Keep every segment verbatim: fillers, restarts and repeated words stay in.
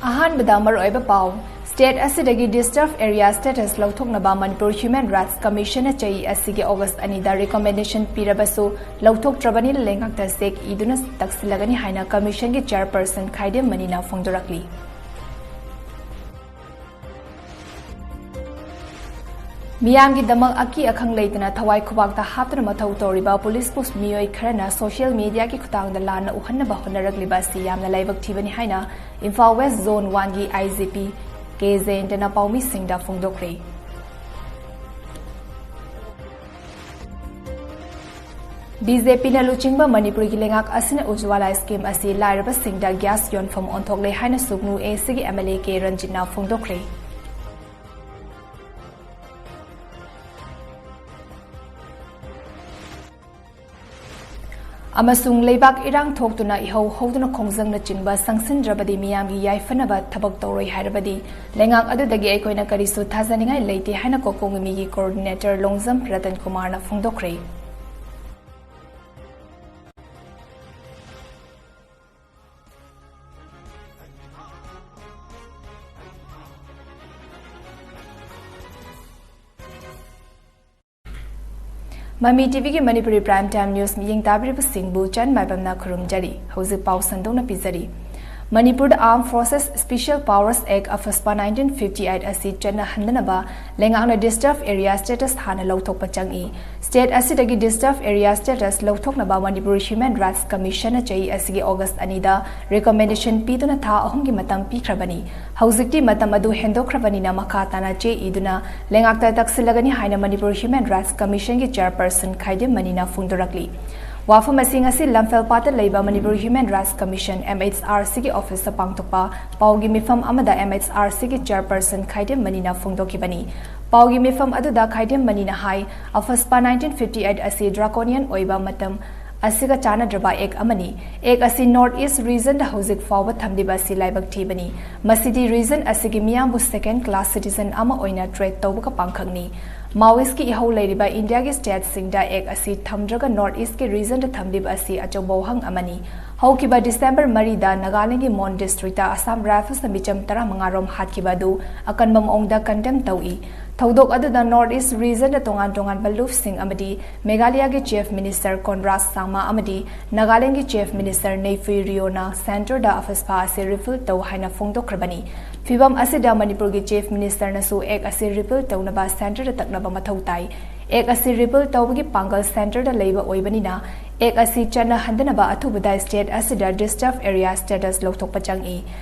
ꯑꯍꯥꯟꯕꯗ ꯃꯔꯨꯑꯣꯏꯕ ꯄꯥꯎ꯫ State ꯑꯁꯤꯗꯒꯤ Disturbed Area Status ꯂꯧꯊꯣꯛꯅꯕ ꯃꯅꯤꯄꯨꯔ Human Rights Commissionꯅ ꯆꯍꯤ ꯑꯁꯤꯒꯤ August ꯑꯅꯤꯗ recommendation ꯄꯤꯔꯕꯁꯨ ꯂꯧꯊꯣꯛꯇ꯭ꯔꯕꯅꯤꯅ ꯂꯩꯉꯥꯛꯇ ꯆꯦꯛ ꯏꯗꯨꯅ ꯇꯛꯁꯤꯜꯂꯒꯅꯤ ꯍꯥꯏꯅ Commissionꯒꯤ Chairperson ꯈꯥꯏꯗꯦꯝ ꯃꯅꯤꯅ ꯐꯣꯡꯗꯣꯔꯛꯂꯤ꯫ ꯃꯤꯌꯥꯝꯒꯤꯗꯃꯛ ꯑꯀꯤ ꯑꯈꯪ ꯂꯩꯇꯅ ꯊꯋꯥꯏ ꯈꯨꯕꯥꯛꯇ ꯍꯥꯞꯇꯨꯅ ꯃꯊꯧ ꯇꯧꯔꯤꯕ ꯄꯨꯂꯤꯁꯄꯨ ꯃꯤꯑꯣꯏ ꯈꯔꯅ social mediaꯒꯤ ꯈꯨꯠꯊꯥꯡꯗ ꯂꯥꯟꯅ ꯎꯍꯟꯅꯕ ꯍꯣꯠꯅꯔꯛꯂꯤꯕ ꯑꯁꯤ ꯌꯥꯝꯅ ꯂꯥꯏꯕꯛ ꯊꯤꯕꯅꯤ ꯍꯥꯏꯅ Imphal West Zone Oneꯒꯤ IGP ꯀꯦ ꯖꯌꯟꯇꯅ ꯄꯥꯎꯃꯤꯁꯤꯡꯗ ꯐꯣꯡꯗꯣꯛꯈ꯭ꯔꯦ꯫ BJPꯅ ꯂꯨꯆꯤꯡꯕ ꯃꯅꯤꯄꯨꯔꯒꯤ ꯂꯩꯉꯥꯛ ꯑꯁꯤꯅ Ujjwala scheme ꯑꯁꯤ ꯂꯥꯏꯔꯕꯁꯤꯡꯗ gas ꯌꯣꯟꯐꯝ ꯑꯣꯟꯊꯣꯛꯂꯦ ꯍꯥꯏꯅ ꯁꯨꯒꯅꯨ ꯑꯦꯁꯤꯒꯤ MLA ꯀꯦ ꯔꯟꯖꯤꯠꯅ ꯐꯣꯡꯗꯣꯛꯈ꯭ꯔꯦ꯫ ꯑꯃꯁꯨꯡ ꯂꯩꯕꯥꯛ ꯏꯔꯥꯡ ꯊꯣꯛꯇꯨꯅ ꯏꯍꯧ ꯍꯧꯗꯨꯅ ꯈꯣꯡꯖꯪꯅꯆꯤꯡꯕ ꯆꯪꯁꯤꯟꯗ꯭ꯔꯕꯗꯤ ꯃꯤꯌꯥꯝꯒꯤ ꯌꯥꯏꯐꯅꯕ ꯊꯕꯛ ꯇꯧꯔꯣꯏ ꯍꯥꯏꯔꯕꯗꯤ ꯂꯩꯉꯥꯛ ꯑꯗꯨꯗꯒꯤ ꯑꯩꯈꯣꯏꯅ ꯀꯔꯤꯁꯨ ꯊꯥꯖꯅꯤꯡꯉꯥꯏ ꯂꯩꯇꯦ ꯍꯥꯏꯅ ꯀꯣꯀꯣꯡꯒꯤ ꯃꯤꯒꯤ coordinator ꯂꯣꯡꯖꯝ ꯔꯇꯟ ꯀꯨꯃꯥꯔꯅ ꯐꯣꯡꯗꯣꯛꯈ꯭ꯔꯦ꯫ ꯃꯃꯤ TVꯒꯤ ꯃꯅꯤꯄꯨꯔꯤ Prime Time News ꯃꯤꯠꯌꯦꯡ ꯇꯥꯕꯤꯔꯤꯕꯁꯤꯡꯕꯨ ꯆꯟ ꯃꯥꯏꯕꯝꯅ ꯈꯨꯔꯨꯝꯖꯔꯤ꯫ ꯍꯧꯖꯤꯛ ꯄꯥꯎ ꯁꯟꯗꯣꯛꯅ ꯄꯤꯖꯔꯤ꯫ ꯃꯅꯤꯄꯨꯔꯗ Armed Forces Special Powers Act, AFSPA nineteen fifty-eight ꯑꯁꯤ ꯆꯠꯅꯍꯟꯗꯅꯕ ꯂꯩꯉꯥꯛꯅ Disturbed Area Status ꯍꯥꯟꯅ ꯂꯧꯊꯣꯛꯄ ꯆꯪꯏ꯫ State ꯑꯁꯤꯗꯒꯤ Disturbed Area Status ꯂꯧꯊꯣꯛꯅꯕ ꯃꯅꯤꯄꯨꯔ Human Rights Commissionꯅ ꯆꯍꯤ ꯑꯁꯤꯒꯤ August ꯑꯅꯤꯗ recommendation ꯄꯤꯗꯨꯅ ꯊꯥ ꯑꯍꯨꯝꯒꯤ ꯃꯇꯝ ꯄꯤꯈ꯭ꯔꯕꯅꯤ꯫ ꯍꯧꯖꯤꯛꯇꯤ ꯃꯇꯝ ꯑꯗꯨ ꯍꯦꯟꯗꯣꯛꯈ꯭ꯔꯕꯅꯤꯅ ꯃꯈꯥ ꯇꯥꯅ ꯆꯦ ꯏꯗꯨꯅ ꯂꯩꯉꯥꯛꯇ ꯇꯛꯁꯤꯜꯂꯒꯅꯤ ꯍꯥꯏꯅ ꯃꯅꯤꯄꯨꯔ Human Rights Commissionꯒꯤ Chairperson ꯈꯥꯏꯗꯦꯝ ꯃꯅꯤꯅ ꯐꯣꯡꯗꯣꯔꯛꯂꯤ꯫ ꯋꯥꯐꯝ ꯑꯁꯤꯡ ꯑꯁꯤ ꯂꯝꯐꯦꯜꯄꯥꯠꯇ ꯂꯩꯕ ꯃꯅꯤꯄꯨꯔ Human Rights Commission, MHRCꯒꯤ officeꯇ ꯄꯥꯡꯊꯣꯛꯄ ꯄꯥꯎꯒꯤ ꯃꯤꯐꯝ ꯑꯃꯗ MHRCꯒꯤ Chairperson ꯈꯥꯏꯗꯦꯝ ꯃꯅꯤꯅ ꯐꯣꯡꯗꯣꯛꯈꯤꯕꯅꯤ꯫ ꯄꯥꯎꯒꯤ ꯃꯤꯐꯝ ꯑꯗꯨꯗ ꯈꯥꯏꯗꯦꯝ ꯃꯅꯤꯅ ꯍꯥꯏ, AFSPA nineteen fifty-eight ꯑꯁꯤ draconian ꯑꯣꯏꯕ ꯃꯇꯝ ꯑꯁꯤꯒ ꯆꯥꯟꯅꯗ꯭ꯔꯕ ꯑꯦꯛ ꯑꯃꯅꯤ꯫ ꯑꯦꯛ ꯑꯁꯤ North East Regionꯗ ꯍꯧꯖꯤꯛ ꯐꯥꯎꯕ ꯊꯝꯂꯤꯕ ꯑꯁꯤ ꯂꯥꯏꯕꯛ ꯊꯤꯕꯅꯤ꯫ ꯃꯁꯤꯗꯤ region ꯑꯁꯤꯒꯤ ꯃꯤꯌꯥꯝꯕꯨ second class citizen ꯑꯃ ꯑꯣꯏꯅ treat ꯇꯧꯕꯒ ꯄꯥꯡꯈꯛꯅꯤ꯫ Maoistꯀꯤ ꯏꯍꯧ ꯂꯩꯔꯤꯕ ꯏꯟꯗꯤꯌꯥꯒꯤ stateꯁꯤꯡꯗ ꯑꯦꯛ ꯑꯁꯤ ꯊꯝꯗ꯭ꯔꯒ North Eastꯀꯤ regionꯗ ꯊꯝꯂꯤꯕ ꯑꯁꯤ ꯑꯆꯧꯕ ꯋꯥꯍꯪ ꯑꯃꯅꯤ꯫ ꯍꯧꯈꯤꯕ December ꯃꯔꯤꯗ ꯅꯥꯒꯥꯂꯦꯟꯒꯤ Mon Districtꯇ Assam Riflesꯅ ꯃꯤꯆꯝ ꯇꯔꯥꯃꯉꯥ ꯔꯣꯝ ꯍꯥꯠꯈꯤꯕ ꯑꯗꯨ ꯑꯀꯟꯕ ꯃꯑꯣꯡꯗ condemn ꯇꯧꯏ꯫ ꯊꯧꯗꯣꯛ ꯑꯗꯨꯗ North East Regionꯗ ꯇꯣꯉꯥꯟ ꯇꯣꯉꯥꯟꯕ ꯂꯨꯞꯁꯤꯡ ꯑꯃꯗꯤ ꯃꯦꯘꯥꯂꯌꯥꯒꯤ Chief Minister Conrad Sangma ꯑꯃꯗꯤ ꯅꯥꯒꯥꯂꯦꯟꯒꯤ Chief Minister ꯅꯩꯐꯨꯏ ꯔꯤꯑꯣꯅ centreꯗ ꯑꯐꯁꯐꯥ ꯑꯁꯤ repeal ꯇꯧ ꯍꯥꯏꯅ ꯐꯣꯡꯗꯣꯛꯈ꯭ꯔꯕꯅꯤ꯫ ꯐꯤꯚꯝ ꯑꯁꯤꯗ ꯃꯅꯤꯄꯨꯔꯒꯤ Chief Ministerꯅꯁꯨ ꯑꯦꯛ ꯑꯁꯤ repeal ꯇꯧꯅꯕ centreꯗ ꯇꯛꯅꯕ ꯃꯊꯧ ꯇꯥꯏ꯫ ꯑꯦꯛ ꯑꯁꯤ repeal ꯇꯧꯕꯒꯤ ꯄꯥꯡꯒꯜ centreꯗ ꯂꯩꯕ ꯑꯣꯏꯕꯅꯤꯅ, ꯑꯦꯛ ꯑꯁꯤ ꯆꯠꯅꯍꯟꯗꯅꯕ ꯑꯊꯨꯕꯗ state ꯑꯁꯤꯗ disturbed area status ꯂꯧꯊꯣꯛꯄ ꯆꯪꯏ꯫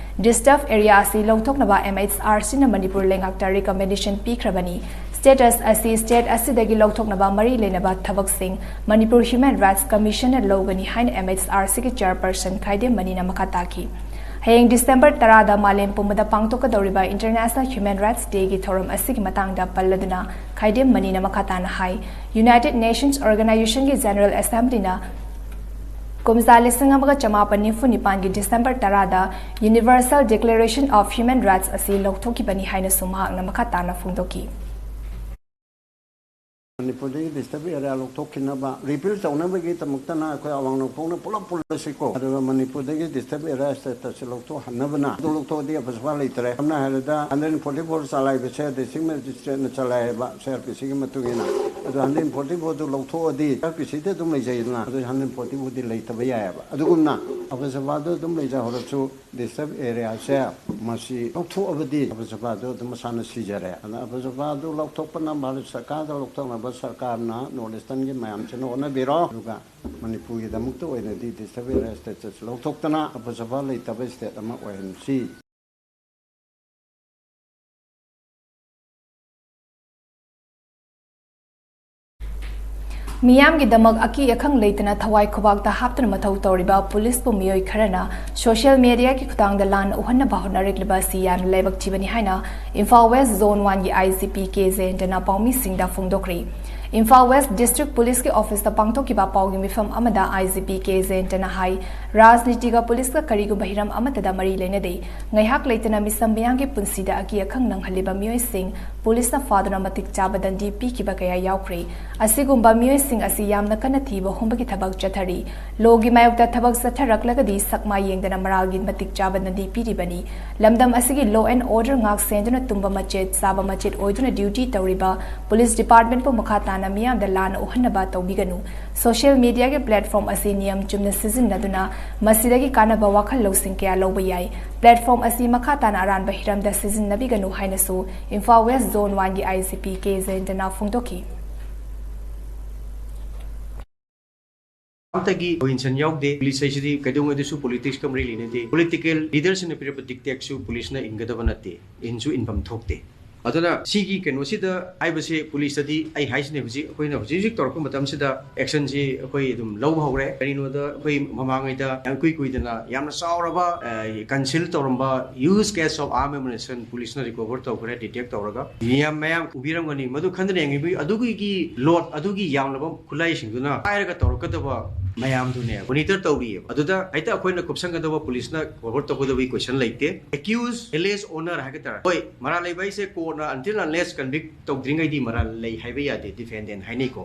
Disturbed area ꯑꯁꯤ ꯂꯧꯊꯣꯛꯅꯕ MHRCꯅ ꯃꯅꯤꯄꯨꯔ ꯂꯩꯉꯥꯛꯇ recommendation ꯄꯤꯈ꯭ꯔꯕꯅꯤ꯫ Status ꯑꯁꯤ state ꯑꯁꯤꯗꯒꯤ ꯂꯧꯊꯣꯛꯅꯕ ꯃꯔꯤ ꯂꯩꯅꯕ ꯊꯕꯛꯁꯤꯡ ꯃꯅꯤꯄꯨꯔ Human Rights Commissionꯅ ꯂꯧꯒꯅꯤ ꯍꯥꯏꯅ MHRCꯒꯤ chairperson ꯈꯥꯏꯗꯦꯝ ꯃꯅꯤꯅ ꯃꯈꯥ ꯇꯥꯈꯤ꯫ ꯍꯌꯦꯡ December ꯇꯔꯥꯗ ꯃꯥꯂꯦꯝ ꯄꯨꯝꯕꯗ ꯄꯥꯡꯊꯣꯛꯀꯗꯧꯔꯤꯕ International Human Rights Dayꯒꯤ ꯊꯧꯔꯝ ꯑꯁꯤꯒꯤ ꯃꯇꯥꯡꯗ ꯄꯜꯂꯗꯨꯅ ꯈꯥꯏꯗꯦꯝ ꯃꯅꯤꯅ ꯃꯈꯥ ꯇꯥꯅ ꯍꯥꯏ, United Nations Organizationꯒꯤ General Assemblyꯅ ꯀꯨꯝꯖꯥ ꯂꯤꯁꯤꯡ ꯑꯃꯒ ꯆꯃꯥꯄꯟ ꯅꯤꯐꯨ ꯅꯤꯄꯥꯟꯒꯤ December ꯇꯔꯥꯗ Universal Declaration of Human Rights ꯑꯁꯤ ꯂꯧꯊꯣꯛꯈꯤꯕꯅꯤ ꯍꯥꯏꯅꯁꯨ ꯃꯍꯥꯛꯅ ꯃꯈꯥ ꯇꯥꯅ ꯐꯣꯡꯗꯣꯛꯈꯤ꯫ ꯃꯅꯤꯄꯨꯔꯗꯒꯤ disturbed area ꯂꯧꯊꯣꯛꯈꯤꯅꯕ, repeal ꯇꯧꯅꯕꯒꯤꯗꯃꯛꯇꯅ ꯑꯩꯈꯣꯏ ꯑꯋꯥꯡ ꯅꯣꯡꯄꯣꯛꯅ ꯄꯨꯂꯞ ꯄꯨꯜꯂꯁꯤꯀꯣ꯫ ꯑꯗꯨꯒ ꯃꯅꯤꯄꯨꯔꯗꯒꯤ disturbed area status ꯂꯧꯊꯣꯛꯍꯟꯅꯕꯅ꯫ ꯑꯗꯨ ꯂꯧꯊꯣꯛꯑꯗꯤ ꯑꯐꯁꯐꯥ ꯂꯩꯇ꯭ꯔꯦ꯫ ꯁꯝꯅ ꯍꯥꯏꯔꯕꯗ hundred forty four ꯆꯂꯥꯏꯕꯁꯦ district magistrateꯅ ꯆꯂꯥꯏꯌꯦꯕ CRPCꯒꯤ ꯃꯇꯨꯡ ꯏꯟꯅ꯫ ꯑꯗꯨ hundred forty fourꯗꯨ ꯂꯧꯊꯣꯛꯑꯗꯤ CRPCꯗꯤ ꯑꯗꯨꯝ ꯂꯩꯖꯩꯗꯅ꯫ ꯑꯗꯨ hundred forty fourꯗꯤ ꯂꯩꯇꯕ ꯌꯥꯏꯑꯕ꯫ ꯑꯗꯨꯒꯨꯝꯅ ꯑꯐꯁꯐꯥꯗꯨ ꯑꯗꯨꯝ ꯂꯩꯖꯍꯧꯔꯁꯨ disturbed areaꯁꯦ ꯃꯁꯤ ꯂꯧꯊꯣꯛꯑꯕꯗꯤ ꯑꯐꯁꯐꯥꯗꯨ ꯑꯗꯨꯝ ꯃꯁꯥꯅ ꯁꯤꯖꯔꯦ꯫ ꯑꯗꯨꯅ ꯑꯐꯁꯐꯥꯗꯨ ꯂꯧꯊꯣꯛꯄꯅ ꯚꯥꯔꯠ ꯁꯔꯀꯥꯔꯗ ꯂꯧꯊꯣꯛꯅꯕ ꯁꯔꯀꯥꯔꯅ North Easternꯒꯤ ꯃꯌꯥꯝꯁꯤꯅ ꯍꯣꯠꯅꯕꯤꯔꯣ꯫ ꯑꯗꯨꯒ ꯃꯅꯤꯄꯨꯔꯒꯤꯗꯃꯛꯇ ꯑꯣꯏꯅꯗꯤ disturbed area status ꯂꯧꯊꯣꯛꯇꯅ ꯑꯐꯁꯐꯥ ꯂꯩꯇꯕ state ꯑꯃ ꯑꯣꯏꯍꯟꯁꯤ꯫ ꯃꯤꯌꯥꯝꯒꯤꯗꯃꯛ ꯑꯀꯤ ꯑꯈꯪ ꯂꯩꯇꯅ ꯊꯋꯥꯏ ꯈꯨꯕꯥꯛꯇ ꯍꯥꯞꯇꯨꯅ ꯃꯊꯧ ꯇꯧꯔꯤꯕ ꯄꯨꯂꯤꯁꯄꯨ ꯃꯤꯑꯣꯏ ꯈꯔꯅ social mediaꯒꯤ ꯈꯨꯠꯊꯥꯡꯗ ꯂꯥꯟꯅ ꯎꯍꯟꯅꯕ ꯍꯣꯠꯅꯔꯛꯂꯤꯕ ꯑꯁꯤ ꯌꯥꯝꯅ ꯂꯥꯏꯕꯛ ꯊꯤꯕꯅꯤ ꯍꯥꯏꯅ Imphal West Zone Oneꯒꯤ IGP ꯀꯦ ꯖꯌꯟꯇꯅ ꯄꯥꯎꯃꯤꯁꯤꯡꯗ ꯐꯣꯡꯗꯣꯛꯈ꯭ꯔꯦ꯫ ꯏꯝꯐꯥꯜ ꯋꯦꯁ ꯗꯤꯁꯇ꯭ꯔꯤꯛ ꯄꯨꯂꯤꯁꯀꯤ ꯑꯣꯐꯤꯁꯇ ꯄꯥꯡꯊꯣꯛꯈꯤꯕ ꯄꯥꯎꯒꯤ ꯃꯤꯐꯝ ꯑꯃꯗ ꯑꯥꯏ ꯖꯤ ꯄꯤ ꯀꯦ ꯖꯌꯟꯇꯅ ꯍꯥꯏ, ꯔꯥꯖꯅꯤꯇꯤꯒ ꯄꯨꯂꯤꯁꯀ ꯀꯔꯤꯒꯨꯝꯕ ꯍꯤꯔꯝ ꯑꯃꯠꯇꯗ ꯃꯔꯤ ꯂꯩꯅꯗꯦ꯫ ꯉꯥꯏꯍꯥꯛ ꯂꯩꯇꯅ ꯃꯤꯆꯝ ꯃꯤꯌꯥꯝꯒꯤ ꯄꯨꯟꯁꯤꯗ ꯑꯀꯤ ꯑꯈꯪ ꯅꯪꯍꯜꯂꯤꯕ ꯃꯤꯑꯣꯏꯁꯤꯡ ꯄꯨꯂꯤꯁꯅ ꯐꯥꯗꯨꯅ ꯃꯇꯤꯛ ꯆꯥꯕ ꯗꯟꯗꯤ ꯄꯤꯈꯤꯕ ꯀꯌꯥ ꯌꯥꯎꯈ꯭ꯔꯦ꯫ ꯑꯁꯤꯒꯨꯝꯕ ꯃꯤꯑꯣꯏꯁꯤꯡ ꯑꯁꯤ ꯌꯥꯝꯅ ꯀꯟꯅ ꯊꯤꯕ ꯍꯨꯝꯕꯒꯤ ꯊꯕꯛ ꯆꯠꯊꯔꯤ꯫ ꯂꯣꯒꯤ ꯃꯥꯌꯣꯛꯇ ꯊꯕꯛ ꯆꯠꯊꯔꯛꯂꯒꯗꯤ ꯁꯛꯃꯥꯏ ꯌꯦꯡꯗꯅ ꯃꯔꯥꯜꯒꯤ ꯃꯇꯤꯛ ꯆꯥꯕ ꯗꯟꯗꯤ ꯄꯤꯔꯤꯕꯅꯤ꯫ ꯂꯝꯗꯝ ꯑꯁꯤꯒꯤ law and order ꯉꯥꯛ ꯁꯦꯟꯗꯨꯅ ꯇꯨꯝꯕ ꯃꯆꯦꯠ, ꯆꯥꯕ ꯃꯆꯦꯠ ꯑꯣꯏꯗꯨꯅ duty ꯇꯧꯔꯤꯕ ꯄꯨꯂꯤꯁ departmentꯄꯨ ꯃꯈꯥ ꯇꯥꯅ ꯃꯤꯌꯥꯝꯗ ꯂꯥꯟꯅ ꯎꯍꯟꯅꯕ ꯇꯧꯕꯤꯒꯅꯨ꯫ Social mediaꯒꯤ platform ꯑꯁꯤ ꯅꯤꯌꯝ ꯆꯨꯝꯅ ꯁꯤꯖꯤꯟꯅꯗꯨꯅ ꯃꯁꯤꯗꯒꯤ ꯀꯥꯟꯅꯕ ꯋꯥꯈꯜ ꯂꯧꯁꯤꯡ ꯀꯌꯥ ꯂꯧꯕ ꯌꯥꯏ꯫ Platform ꯑꯁꯤ ꯃꯈꯥ ꯇꯥꯅ ꯑꯔꯥꯟꯕ ꯍꯤꯔꯝꯗ ꯁꯤꯖꯤꯟꯅꯕꯤꯒꯅꯨ ꯍꯥꯏꯅꯁꯨ ꯏꯝꯐꯥꯜ ꯋꯦꯁ ꯖꯣꯟ ꯋꯥꯟꯒꯤ ꯑꯥꯏ ꯖꯤ ꯄꯤ ꯀꯦ ꯖꯌꯟꯇꯅ ꯐꯣꯡꯗꯣꯛꯈꯤ꯫ ꯑꯝꯇꯒꯤ ꯀꯣꯏꯟꯁꯟ ꯌꯥꯎꯗꯦ꯫ ꯄꯨꯂꯤꯁ ꯍꯥꯏꯁꯤꯗꯤ ꯀꯩꯗꯧꯉꯩꯗꯁꯨ ꯄꯣꯂꯤꯇꯤꯛꯁꯀ ꯃꯔꯤ ꯂꯩꯅꯗꯦ꯫ ꯄꯣꯂꯤꯇꯤꯀꯦꯜ ꯂꯤꯗꯔꯁꯤꯡꯅ ꯄꯤꯔꯛꯄ ꯗꯤꯛꯇꯦꯛꯁꯨ ꯄꯨꯂꯤꯁꯅ ꯏꯟꯒꯗꯕ ꯅꯠꯇꯦ, ꯏꯟꯁꯨ ꯏꯟꯐꯝ ꯊꯣꯛꯇꯦ꯫ ꯑꯗꯨꯅ ꯁꯤꯒꯤ ꯀꯩꯅꯣꯁꯤꯗ ꯍꯥꯏꯕꯁꯦ ꯄꯨꯂꯤꯁꯇꯗꯤ ꯑꯩ ꯍꯥꯏꯁꯤꯅꯦ, ꯍꯧꯖꯤꯛ ꯑꯩꯈꯣꯏꯅ ꯍꯧꯖꯤꯛ ꯍꯧꯖꯤꯛ ꯇꯧꯔꯛꯄ ꯃꯇꯝꯁꯤꯗ ꯑꯦꯛꯁꯟꯁꯤ ꯑꯩꯈꯣꯏ ꯑꯗꯨꯝ ꯂꯧꯕ ꯍꯧꯔꯦ꯫ ꯀꯔꯤꯅꯣꯗ ꯑꯩꯈꯣꯏ ꯃꯃꯥꯡꯉꯩꯗ ꯌꯥꯝ ꯀꯨꯏ ꯀꯨꯏꯗꯅ ꯌꯥꯝꯅ ꯆꯥꯎꯔꯕ ꯀꯟꯁꯤꯜ ꯇꯧꯔꯝꯕ use case of arm ammunition ꯄꯨꯂꯤꯁꯅ ꯔꯤꯀꯣꯚꯔ ꯇꯧꯈ꯭ꯔꯦ, ꯗꯤꯇꯦꯛ ꯇꯧꯔꯒ꯫ ꯃꯤꯌꯥꯝ ꯃꯌꯥꯝ ꯎꯕꯤꯔꯝꯒꯅꯤ, ꯃꯗꯨ ꯈꯟꯗꯅ ꯌꯦꯡꯕꯤꯌꯨ꯫ ꯑꯗꯨꯒꯤ ꯂꯣꯗ, ꯑꯗꯨꯒꯤ ꯌꯥꯝꯂꯕ ꯈꯨꯠꯂꯥꯏꯁꯤꯡꯗꯨꯅ ꯄꯥꯏꯔꯒ ꯇꯧꯔꯛꯀꯗꯕ ꯃꯌꯥꯝꯗꯨꯅꯦ ꯃꯣꯅꯤꯇꯔ ꯇꯧꯔꯤꯑꯕ꯫ ꯑꯗꯨꯗ ꯍꯦꯛꯇ ꯑꯩꯈꯣꯏꯅ ꯀꯨꯞꯁꯟꯒꯗꯕ, ꯄꯨꯂꯤꯁꯅ ꯀꯣꯚꯔ ꯇꯧꯒꯗꯕꯒꯤ ꯀꯣꯏꯁꯟ ꯂꯩꯇꯦ꯫ Accused, alleged owner ꯍꯥꯏꯒꯗ꯭ꯔꯥ? ꯍꯣꯏ, ꯃꯔꯥꯜ ꯂꯩꯕ ꯍꯥꯏꯁꯦ ꯀꯣꯔꯠꯅ until unless convict ꯇꯧꯗ꯭ꯔꯤꯉꯩꯗꯤ ꯃꯔꯥꯜ ꯂꯩ ꯍꯥꯏꯕ ꯌꯥꯗꯦ defendant ꯍꯥꯏꯅꯩꯀꯣ꯫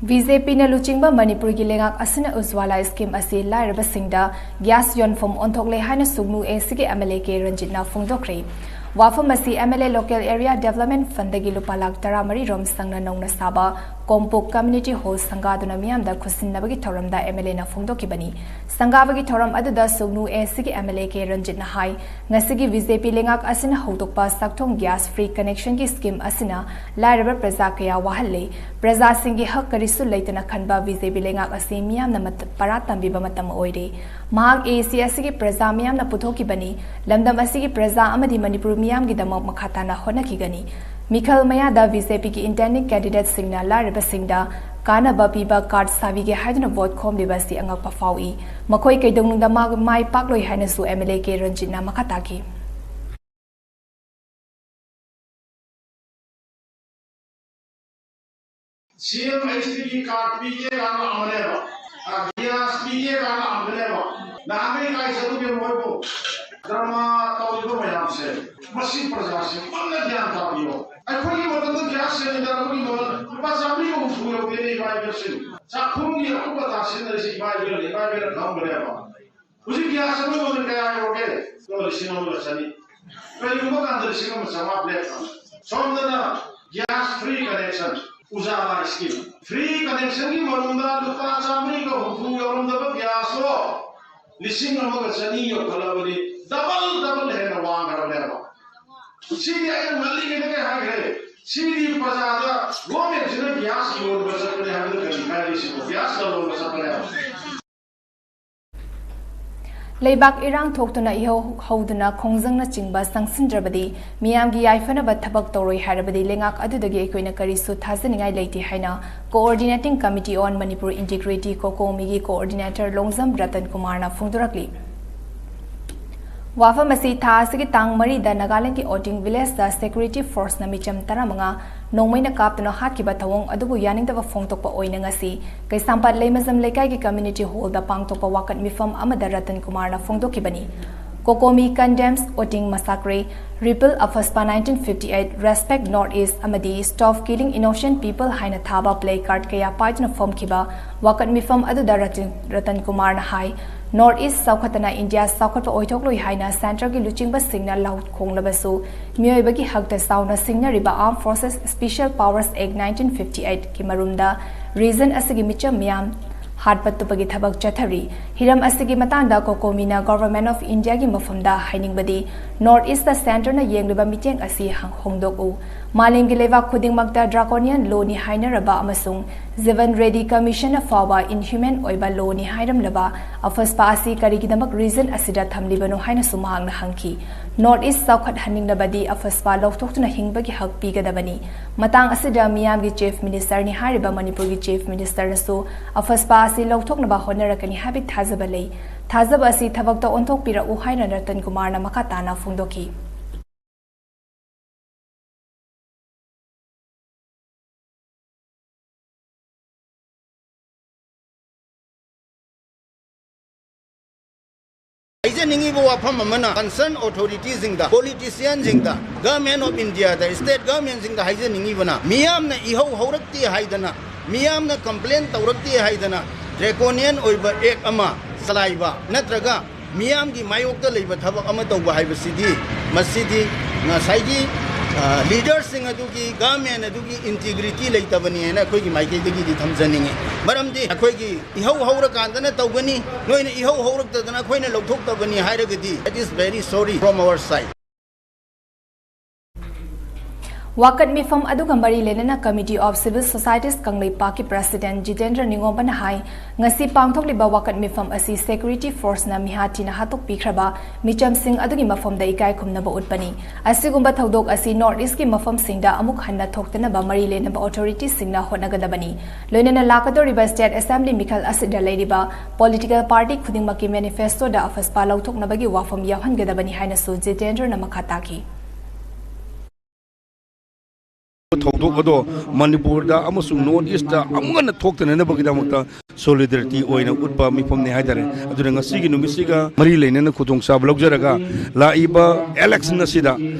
ꯕꯤ ꯖꯦ ꯄꯤꯅ ꯂꯨꯆꯤꯡꯕ ꯃꯅꯤꯄꯨꯔꯒꯤ ꯂꯩꯉꯥꯛ ꯑꯁꯤꯅ ꯎꯖ꯭ꯋꯥꯂꯥ ꯁ꯭ꯀꯤꯝ ꯑꯁꯤ ꯂꯥꯏꯔꯕꯁꯤꯡꯗ ꯒ꯭ꯌꯥꯁ ꯌꯣꯟꯐꯝ ꯑꯣꯟꯊꯣꯛꯂꯦ ꯍꯥꯏꯅ ꯁꯨꯒꯅꯨ ꯑꯦ ꯁꯤꯒꯤ ꯑꯦꯝ ꯑꯦꯜ ꯑꯦ ꯀꯦ ꯔꯟꯖꯤꯠꯅ ꯐꯣꯡꯗꯣꯛꯈ꯭ꯔꯦ꯫ ꯋꯥꯐꯝ ꯑꯁꯤ M L A local area development ꯐꯟꯗꯒꯤ ꯂꯨꯄꯥ ꯂꯥꯈ ꯇꯔꯥꯃꯔꯤ ꯔꯣꯝ ꯆꯪꯅ ꯅꯧꯅ ꯁꯥꯕ ꯀꯣꯝꯄꯣꯛ ꯀꯝꯃ꯭ꯌꯨꯅꯤꯇꯤ ꯍꯣꯜ ꯁꯪꯒꯥꯗꯨꯅ ꯃꯤꯌꯥꯝꯗ ꯈꯨꯠꯁꯤꯟꯅꯕꯒꯤ ꯊꯧꯔꯝꯗ ꯑꯦꯝ ꯑꯦꯜ ꯑꯦꯅ ꯐꯣꯡꯗꯣꯛꯈꯤꯕꯅꯤ꯫ ꯁꯪꯒꯥꯕꯒꯤ ꯊꯧꯔꯝ ꯑꯗꯨꯗ ꯁꯨꯒꯅꯨ ꯑꯦ ꯁꯤꯒꯤ ꯑꯦꯝ ꯑꯦꯜ ꯑꯦ ꯀꯦ ꯔꯟꯖꯤꯠꯅ ꯍꯥꯏ, ꯉꯁꯤꯒꯤ ꯕꯤ ꯖꯦ ꯄꯤ ꯂꯩꯉꯥꯛ ꯑꯁꯤꯅ ꯍꯧꯗꯣꯛꯄ ꯆꯥꯛꯊꯣꯡ ꯒ꯭ꯌꯥꯁ ꯐ꯭ꯔꯤ ꯀꯅꯦꯛꯁꯟꯒꯤ ꯁ꯭ꯀꯤꯝ ꯑꯁꯤꯅ ꯂꯥꯏꯔꯕ ꯄ꯭ꯔꯖꯥ ꯀꯌꯥ ꯋꯥꯍꯜꯂꯦ꯫ ꯄ꯭ꯔꯖꯥꯁꯤꯡꯒꯤ ꯍꯛ ꯀꯔꯤꯁꯨ ꯂꯩꯇꯅ ꯈꯟꯕ ꯕꯤ ꯖꯦ ꯄꯤ ꯂꯩꯉꯥꯛ ꯑꯁꯤ ꯃꯤꯌꯥꯝꯅ ꯃꯠ-, ꯄꯔꯥ ꯇꯝꯕꯤꯕ ꯃꯇꯝ ꯑꯣꯏꯔꯦ꯫ ꯃꯍꯥꯛ ꯑꯦ ꯁꯤ ꯑꯁꯤꯒꯤ ꯄ꯭ꯔꯖꯥ ꯃꯤꯌꯥꯝꯅ ꯄꯨꯊꯣꯛꯈꯤꯕꯅꯤ꯫ ꯂꯝꯗꯝ ꯑꯁꯤꯒꯤ ꯄ꯭ꯔꯖꯥ ꯑꯃꯗꯤ ꯃꯅꯤꯄꯨꯔ ꯃꯤꯌꯥꯝꯒꯤꯗꯃꯛ ꯃꯈꯥ ꯇꯥꯅ ꯍꯣꯠꯅꯈꯤꯒꯅꯤ꯫ ꯃꯤꯈꯜ ꯃꯌꯥꯗ ꯕꯤ ꯖꯦ ꯄꯤꯒꯤ ꯏꯟꯇꯦꯟꯗꯤꯡ ꯀꯦꯟꯗꯤꯗꯦꯠꯁꯤꯡꯅ ꯂꯥꯏꯔꯕꯁꯤꯡꯗ ꯀꯥꯟꯅꯕ ꯄꯤꯕ ꯀꯥꯔꯗ ꯁꯥꯕꯤꯒꯦ ꯍꯥꯏꯗꯨꯅ ꯚꯣꯠ ꯈꯣꯝꯂꯤꯕ ꯑꯁꯤ ꯑꯉꯛꯄ ꯐꯥꯎꯏ꯫ ꯃꯈꯣꯏ ꯀꯩꯗꯧꯅꯨꯡꯗ ꯃꯥ-, ꯃꯥꯏ ꯄꯥꯛꯂꯣꯏ ꯍꯥꯏꯅꯁꯨ ꯑꯦꯝ ꯑꯦꯜ ꯑꯦ ꯀꯦ ꯔꯟꯖꯤꯠꯅ ꯃꯈꯥ ꯇꯥꯈꯤ꯫ ꯁꯤ ꯑꯦꯝ ꯑꯩꯆ ꯗꯤꯒꯤ ꯀꯥꯔꯗ ꯄꯤꯒꯦ ꯀꯥꯏꯅ ꯂꯥꯛꯑꯝꯕꯅꯦꯕ, ꯑ, ꯒ꯭ꯌꯥꯁ ꯄꯤꯒꯦ ꯀꯥꯏꯅ ꯂꯥꯛꯑꯝꯕꯅꯦꯕ꯫ ꯅꯍꯥꯟꯈꯩ ꯀꯥꯏ ꯆꯠꯂꯨꯒꯦ ꯃꯣꯏꯕꯨ? ꯗ꯭ꯔꯃꯥ ꯇꯧꯔꯤꯕ ꯃꯌꯥꯝꯁꯦ, ꯃꯁꯤ ꯄ꯭ꯔꯖꯥꯁꯤꯡ ꯃꯨꯟꯅ ꯒ꯭ꯌꯥꯟ ꯇꯥꯕꯤꯌꯣ꯫ ꯑꯩꯈꯣꯏꯒꯤ ꯃꯇꯝꯗ ꯒ꯭ꯌꯥꯁ ꯁꯤꯂꯤꯟꯗꯔ ꯑꯃꯒꯤ ꯃꯃꯜ ꯂꯨꯄꯥ ꯆꯥꯃꯔꯤꯒ ꯍꯨꯝꯐꯨ ꯌꯧꯗꯦꯅꯦ, ꯏꯃꯥ ꯏꯕꯦꯜꯁꯤꯡ꯫ ꯆꯥꯛꯈꯨꯝꯒꯤ ꯑꯀꯨꯞ ꯑꯇꯥ ꯁꯤꯖꯤꯟꯅꯔꯤꯁꯦ ꯏꯃꯥ ꯏꯕꯦꯜꯅ, ꯏꯃꯥ ꯏꯕꯦꯜꯅ ꯈꯪꯉꯝꯒꯅꯦꯕ꯫ ꯍꯧꯖꯤꯛ ꯒ꯭ꯌꯥꯁ ꯑꯃꯒꯤ ꯃꯃꯜ ꯀꯌꯥ ꯌꯧꯔꯒꯦ? ꯂꯨꯄꯥ ꯂꯤꯁꯤꯡ ꯑꯃꯒ ꯆꯅꯤ꯫ ꯀꯔꯤꯒꯨꯝꯕ ꯀꯥꯟꯗ ꯂꯤꯁꯤꯡ ꯑꯃ ꯆꯥꯝꯃꯉꯥ ꯕ꯭ꯂꯦꯛꯇ꯫ ꯁꯣꯝꯗꯅ gas free connection, Ujjwala scheme. Free ꯀꯅꯦꯛꯁꯟꯒꯤ ꯃꯔꯨꯝꯗ ꯂꯨꯄꯥ ꯆꯥꯃꯔꯤꯒ ꯍꯨꯝꯐꯨ ꯌꯧꯔꯝꯗꯕ ꯒ꯭ꯌꯥꯁꯇꯣ ꯂꯤꯁꯤꯡ ꯑꯃꯒ ꯆꯅꯤ ꯌꯧꯈꯠꯂꯕꯗꯤ, ꯗꯕꯜ, ꯗꯕꯜ ꯍꯦꯟꯅ ꯋꯥꯡꯈ꯭ꯔꯕꯅꯦꯕ꯫ ꯁꯤꯗꯤ ꯑꯩꯅ ꯉꯜꯂꯤꯉꯩꯗꯒꯤ ꯍꯥꯏꯈ꯭ꯔꯦ꯫ ꯁꯤꯗꯤ ꯄ꯭ꯔꯖꯥꯗ, ꯒꯣꯔꯃꯦꯟꯁꯤꯅ ꯒ꯭ꯌꯥꯁ ꯌꯣꯟꯕ ꯆꯠꯄꯅꯦ ꯍꯥꯏꯕꯗ ꯀꯔꯤ ꯀꯥꯏꯔꯤ? ꯁꯤꯕꯨ ꯒ꯭ꯌꯥꯁ ꯂꯂꯣꯟꯕ ꯆꯠꯄꯅꯦꯕ꯫ ꯂꯩꯕꯥꯛ ꯏꯔꯥꯡ ꯊꯣꯛꯇꯨꯅ ꯏꯍꯧ ꯍꯧꯗꯨꯅ ꯈꯣꯡꯖꯪꯅꯆꯤꯡꯕ ꯆꯪꯁꯤꯟꯗ꯭ꯔꯕꯗꯤ, ꯃꯤꯌꯥꯝꯒꯤ ꯌꯥꯏꯐꯅꯕ ꯊꯕꯛ ꯇꯧꯔꯣꯏ ꯍꯥꯏꯔꯕꯗꯤ, ꯂꯩꯉꯥꯛ ꯑꯗꯨꯗꯒꯤ ꯑꯩꯈꯣꯏꯅ ꯀꯔꯤꯁꯨ ꯊꯥꯖꯅꯤꯡꯉꯥꯏ ꯂꯩꯇꯦ ꯍꯥꯏꯅ Coordinating Committee on Manipur Integrity, ꯀꯣꯀꯣꯃꯤꯒꯤ ꯀꯣꯑꯣꯔꯗꯤꯅꯦꯇꯔ ꯂꯣꯡꯖꯝ ꯔꯇꯟ ꯀꯨꯃꯥꯔꯅ ꯐꯣꯡꯗꯣꯔꯛꯂꯤ꯫ ꯋꯥꯐꯝ ꯑꯁꯤ ꯊꯥ ꯑꯁꯤꯒꯤ ꯇꯥꯡ ꯃꯔꯤꯗ ꯅꯥꯒꯥꯂꯦꯟꯗꯒꯤ ꯑꯣꯇꯤꯡ ꯚꯤꯂꯦꯖꯇ ꯁꯦꯀ꯭ꯌꯨꯔꯤꯇꯤ ꯐꯣꯔꯁꯅ ꯃꯤꯆꯝ ꯇꯔꯥꯃꯉꯥ ꯅꯣꯡꯃꯩꯅ ꯀꯥꯞꯇꯨꯅ ꯍꯥꯠꯈꯤꯕ ꯊꯧꯑꯣꯡ ꯑꯗꯨꯕꯨ ꯌꯥꯅꯤꯡꯗꯕ ꯐꯣꯡꯗꯣꯛꯄ ꯑꯣꯏꯅ ꯉꯁꯤ ꯀꯩꯁꯥꯝꯄꯥꯠ ꯂꯩꯃꯖꯝ ꯂꯩꯀꯥꯏꯒꯤ ꯀꯝꯃ꯭ꯌꯨꯅꯤꯇꯤ ꯍꯣꯜꯗ ꯄꯥꯡꯊꯣꯛꯄ ꯋꯥꯀꯠ ꯃꯤꯐꯝ ꯑꯃꯗ ꯔꯇꯟ ꯀꯨꯃꯥꯔꯅ ꯐꯣꯡꯗꯣꯛꯈꯤꯕꯅꯤ꯫ COCOMI condemns Oting massacre, Repeal AFSPA nineteen fifty-eight, Respect North East ꯑꯃꯗꯤ Stop Killing Innocent People ꯍꯥꯏꯅ ꯊꯥꯕ ꯄ꯭ꯂꯦ ꯀꯥꯔꯗ ꯀꯌꯥ ꯄꯥꯏꯗꯨꯅ ꯐꯝꯈꯤꯕ ꯋꯥꯀꯠ ꯃꯤꯐꯝ ꯑꯗꯨꯗ ꯔꯇꯟ, ꯔꯇꯟ ꯀꯨꯃꯥꯔꯅ ꯍꯥꯏ, ꯅꯣꯔꯠ ꯏꯁ ꯆꯥꯎꯈꯠꯇꯅ ꯏꯟꯗꯤꯌꯥ ꯆꯥꯎꯈꯠꯄ ꯑꯣꯏꯊꯣꯛꯂꯣꯏ ꯍꯥꯏꯅ ꯁꯦꯟꯇꯔꯒꯤ ꯂꯨꯆꯤꯡꯕꯁꯤꯡꯅ ꯂꯥꯎꯊꯣꯛꯂꯕꯁꯨ, ꯃꯤꯑꯣꯏꯕꯒꯤ ꯍꯛꯇ ꯆꯥꯎꯅ ꯁꯤꯡꯅꯔꯤꯕ Armed Forces Special Powers Act nineteen fifty-eight ꯀꯤ ꯃꯔꯨꯝꯗ ꯔꯤꯖꯟ ꯑꯁꯤꯒꯤ ꯃꯤꯆꯝ ꯃꯤꯌꯥꯝ ꯍꯥꯠꯄ ꯇꯨꯞꯄꯒꯤ ꯊꯕꯛ ꯆꯠꯊꯔꯤ꯫ ꯍꯤꯔꯝ ꯑꯁꯤꯒꯤ ꯃꯇꯥꯡꯗ COCOMIꯅ Government of Indiaꯒꯤ ꯃꯐꯝꯗ ꯍꯥꯏꯅꯤꯡꯕꯗꯤ, ꯅꯣꯔꯠ ꯏꯁꯇ ꯁꯦꯟꯇꯔꯅ ꯌꯦꯡꯂꯤꯕ ꯃꯤꯠꯌꯦꯡ ꯑꯁꯤ ꯍ-, ꯍꯣꯡꯗꯣꯛꯎ꯫ ꯃꯥꯂꯦꯝꯒꯤ ꯂꯩꯕꯥꯛ ꯈꯨꯗꯤꯡꯃꯛꯇ draconian lawꯅꯤ ꯍꯥꯏꯅꯔꯕ ꯑꯃꯁꯨꯡ ꯖꯤꯕꯟ ꯔꯦꯗꯤ ꯀꯃꯤꯁꯟꯅ ꯐꯥꯎꯕ inhuman ꯑꯣꯏꯕ lawꯅꯤ ꯍꯥꯏꯔꯝꯂꯕ AFSPA ꯑꯁꯤ ꯀꯔꯤꯒꯤꯗꯃꯛ ꯔꯤꯖꯟ ꯑꯁꯤꯗ ꯊꯝꯂꯤꯕꯅꯣ ꯍꯥꯏꯅꯁꯨ ꯃꯍꯥꯛꯅ ꯍꯪꯈꯤ꯫ ꯅꯣꯔꯠ ꯏꯁ ꯆꯥꯎꯈꯠꯍꯟꯅꯤꯡꯂꯕꯗꯤ AFSPA ꯂꯧꯊꯣꯛꯇꯨꯅ ꯍꯤꯡꯕꯒꯤ ꯍꯛ ꯄꯤꯒꯗꯕꯅꯤ꯫ ꯃꯇꯥꯡ ꯑꯁꯤꯗ ꯃꯤꯌꯥꯝꯒꯤ ꯆꯤꯐ ꯃꯤꯅꯤꯁꯇꯔꯅꯤ ꯍꯥꯏꯔꯤꯕ ꯃꯅꯤꯄꯨꯔꯒꯤ ꯆꯤꯐ ꯃꯤꯅꯤꯁꯇꯔꯅꯁꯨ AFSPA ꯑꯁꯤ ꯂꯧꯊꯣꯛꯅꯕ ꯍꯣꯠꯅꯔꯛꯀꯅꯤ ꯍꯥꯏꯕꯒꯤ ꯊꯥꯖꯕ ꯂꯩ꯫ ꯊꯥꯖꯕ ꯑꯁꯤ ꯊꯕꯛꯇ ꯑꯣꯟꯊꯣꯛꯄꯤꯔꯛꯎ ꯍꯥꯏꯅ ꯔꯇꯟ ꯀꯨꯃꯥꯔꯅ ꯃꯈꯥ ꯇꯥꯅ ꯐꯣꯡꯗꯣꯛꯈꯤ꯫ ꯍꯥꯏꯖꯅꯤꯡꯉꯤꯕ ꯋꯥꯐꯝ ꯑꯃꯅ, concern authorityꯁꯤꯡꯗ, politicianꯁꯤꯡꯗ, Government of Indiaꯗ, state governmentꯁꯤꯡꯗ ꯍꯥꯏꯖꯅꯤꯡꯉꯤꯕꯅ, ꯃꯤꯌꯥꯝꯅ ꯏꯍꯧ ꯍꯧꯔꯛꯇꯦ ꯍꯥꯏꯗꯅ, ꯃꯤꯌꯥꯝꯅ complain ꯇꯧꯔꯛꯇꯦ ꯍꯥꯏꯗꯅ draconian ꯑꯣꯏꯕ act ꯑꯃ ꯆꯂꯥꯏꯕ ꯅꯠꯇ꯭ꯔꯒ ꯃꯤꯌꯥꯝꯒꯤ ꯃꯥꯌꯣꯛꯇ ꯂꯩꯕ ꯊꯕꯛ ꯑꯃ ꯇꯧꯕ ꯍꯥꯏꯕꯁꯤꯗꯤ, ꯃꯁꯤꯗꯤ ꯉꯁꯥꯏꯒꯤ leaderꯁꯤꯡ ꯑꯗꯨꯒꯤ, government ꯑꯗꯨꯒꯤ integrity ꯂꯩꯇꯕꯅꯤ ꯍꯥꯏꯅ ꯑꯩꯈꯣꯏꯒꯤ ꯃꯥꯏꯀꯩꯗꯒꯤꯗꯤ ꯊꯝꯖꯅꯤꯡꯉꯤ꯫ ꯃꯔꯝꯗꯤ ꯑꯩꯈꯣꯏꯒꯤ ꯏꯍꯧ ꯍꯧꯔꯀꯥꯟꯗꯅ ꯇꯧꯒꯅꯤ, ꯅꯣꯏꯅ ꯏꯍꯧ ꯍꯧꯔꯛꯇꯗꯅ ꯑꯩꯈꯣꯏꯅ ꯂꯧꯊꯣꯛꯇꯕꯅꯤ ꯍꯥꯏꯔꯒꯗꯤ, that is very sorry from our side. ꯋꯥꯀꯠ ꯃꯤꯐꯝ ꯑꯗꯨꯒ ꯃꯔꯤ ꯂꯩꯅꯅ Committee of Civil Societies ꯀꯪꯂꯩꯄꯥꯛꯀꯤ President ꯖꯤꯇꯦꯟꯗ꯭ꯔ ꯅꯤꯉꯣꯝꯕꯅ ꯍꯥꯏ, ꯉꯁꯤ ꯄꯥꯡꯊꯣꯛꯂꯤꯕ ꯋꯥꯀꯠ ꯃꯤꯐꯝ ꯑꯁꯤ security forceꯅ ꯃꯤꯍꯥꯠ ꯊꯤꯅ ꯍꯥꯠꯇꯣꯛꯄꯤꯈ꯭ꯔꯕ ꯃꯤꯆꯝꯁꯤꯡ ꯑꯗꯨꯒꯤ ꯃꯐꯝꯗ ꯏꯀꯥꯏ ꯈꯨꯝꯅꯕ ꯎꯠꯄꯅꯤ꯫ ꯑꯁꯤꯒꯨꯝꯕ ꯊꯧꯗꯣꯛ ꯑꯁꯤ North Eastꯀꯤ ꯃꯐꯝꯁꯤꯡꯗ ꯑꯃꯨꯛ ꯍꯟꯅ ꯊꯣꯛꯇꯅꯕ ꯃꯔꯤ ꯂꯩꯅꯕ authorityꯁꯤꯡꯅ ꯍꯣꯠꯅꯒꯗꯕꯅꯤ꯫ ꯂꯣꯏꯅꯅ ꯂꯥꯛꯀꯗꯧꯔꯤꯕ state assembly ꯃꯤꯈꯜ ꯑꯁꯤꯗ ꯂꯩꯔꯤꯕ political party ꯈꯨꯗꯤꯡꯃꯛꯀꯤ manifestoꯗ ꯑꯐꯁꯄꯥ ꯂꯧꯊꯣꯛꯅꯕꯒꯤ ꯋꯥꯐꯝ ꯌꯥꯎꯍꯟꯒꯗꯕꯅꯤ ꯍꯥꯏꯅꯁꯨ ꯖꯤꯇꯦꯟꯗ꯭ꯔꯅ ꯃꯈꯥ ꯇꯥꯈꯤ꯫ ꯊꯧꯗꯣꯛ ꯑꯗꯣ ꯃꯅꯤꯄꯨꯔꯗ ꯑꯃꯁꯨꯡ North Eastꯇ ꯑꯃꯨꯛ ꯍꯟꯅ ꯊꯣꯛꯇꯅꯅꯕꯒꯤꯗꯃꯛꯇ solidarity ꯑꯣꯏꯅ ꯎꯠꯄ ꯃꯤꯐꯝꯅꯤ ꯍꯥꯏꯇꯥꯔꯦ꯫ ꯑꯗꯨꯅ ꯉꯁꯤꯒꯤ ꯅꯨꯃꯤꯠꯁꯤꯒ ꯃꯔꯤ ꯂꯩꯅꯅ ꯈꯨꯗꯣꯡꯆꯥꯕ ꯂꯧꯖꯔꯒ ꯂꯥꯛꯏꯕ election ꯑꯁꯤꯗ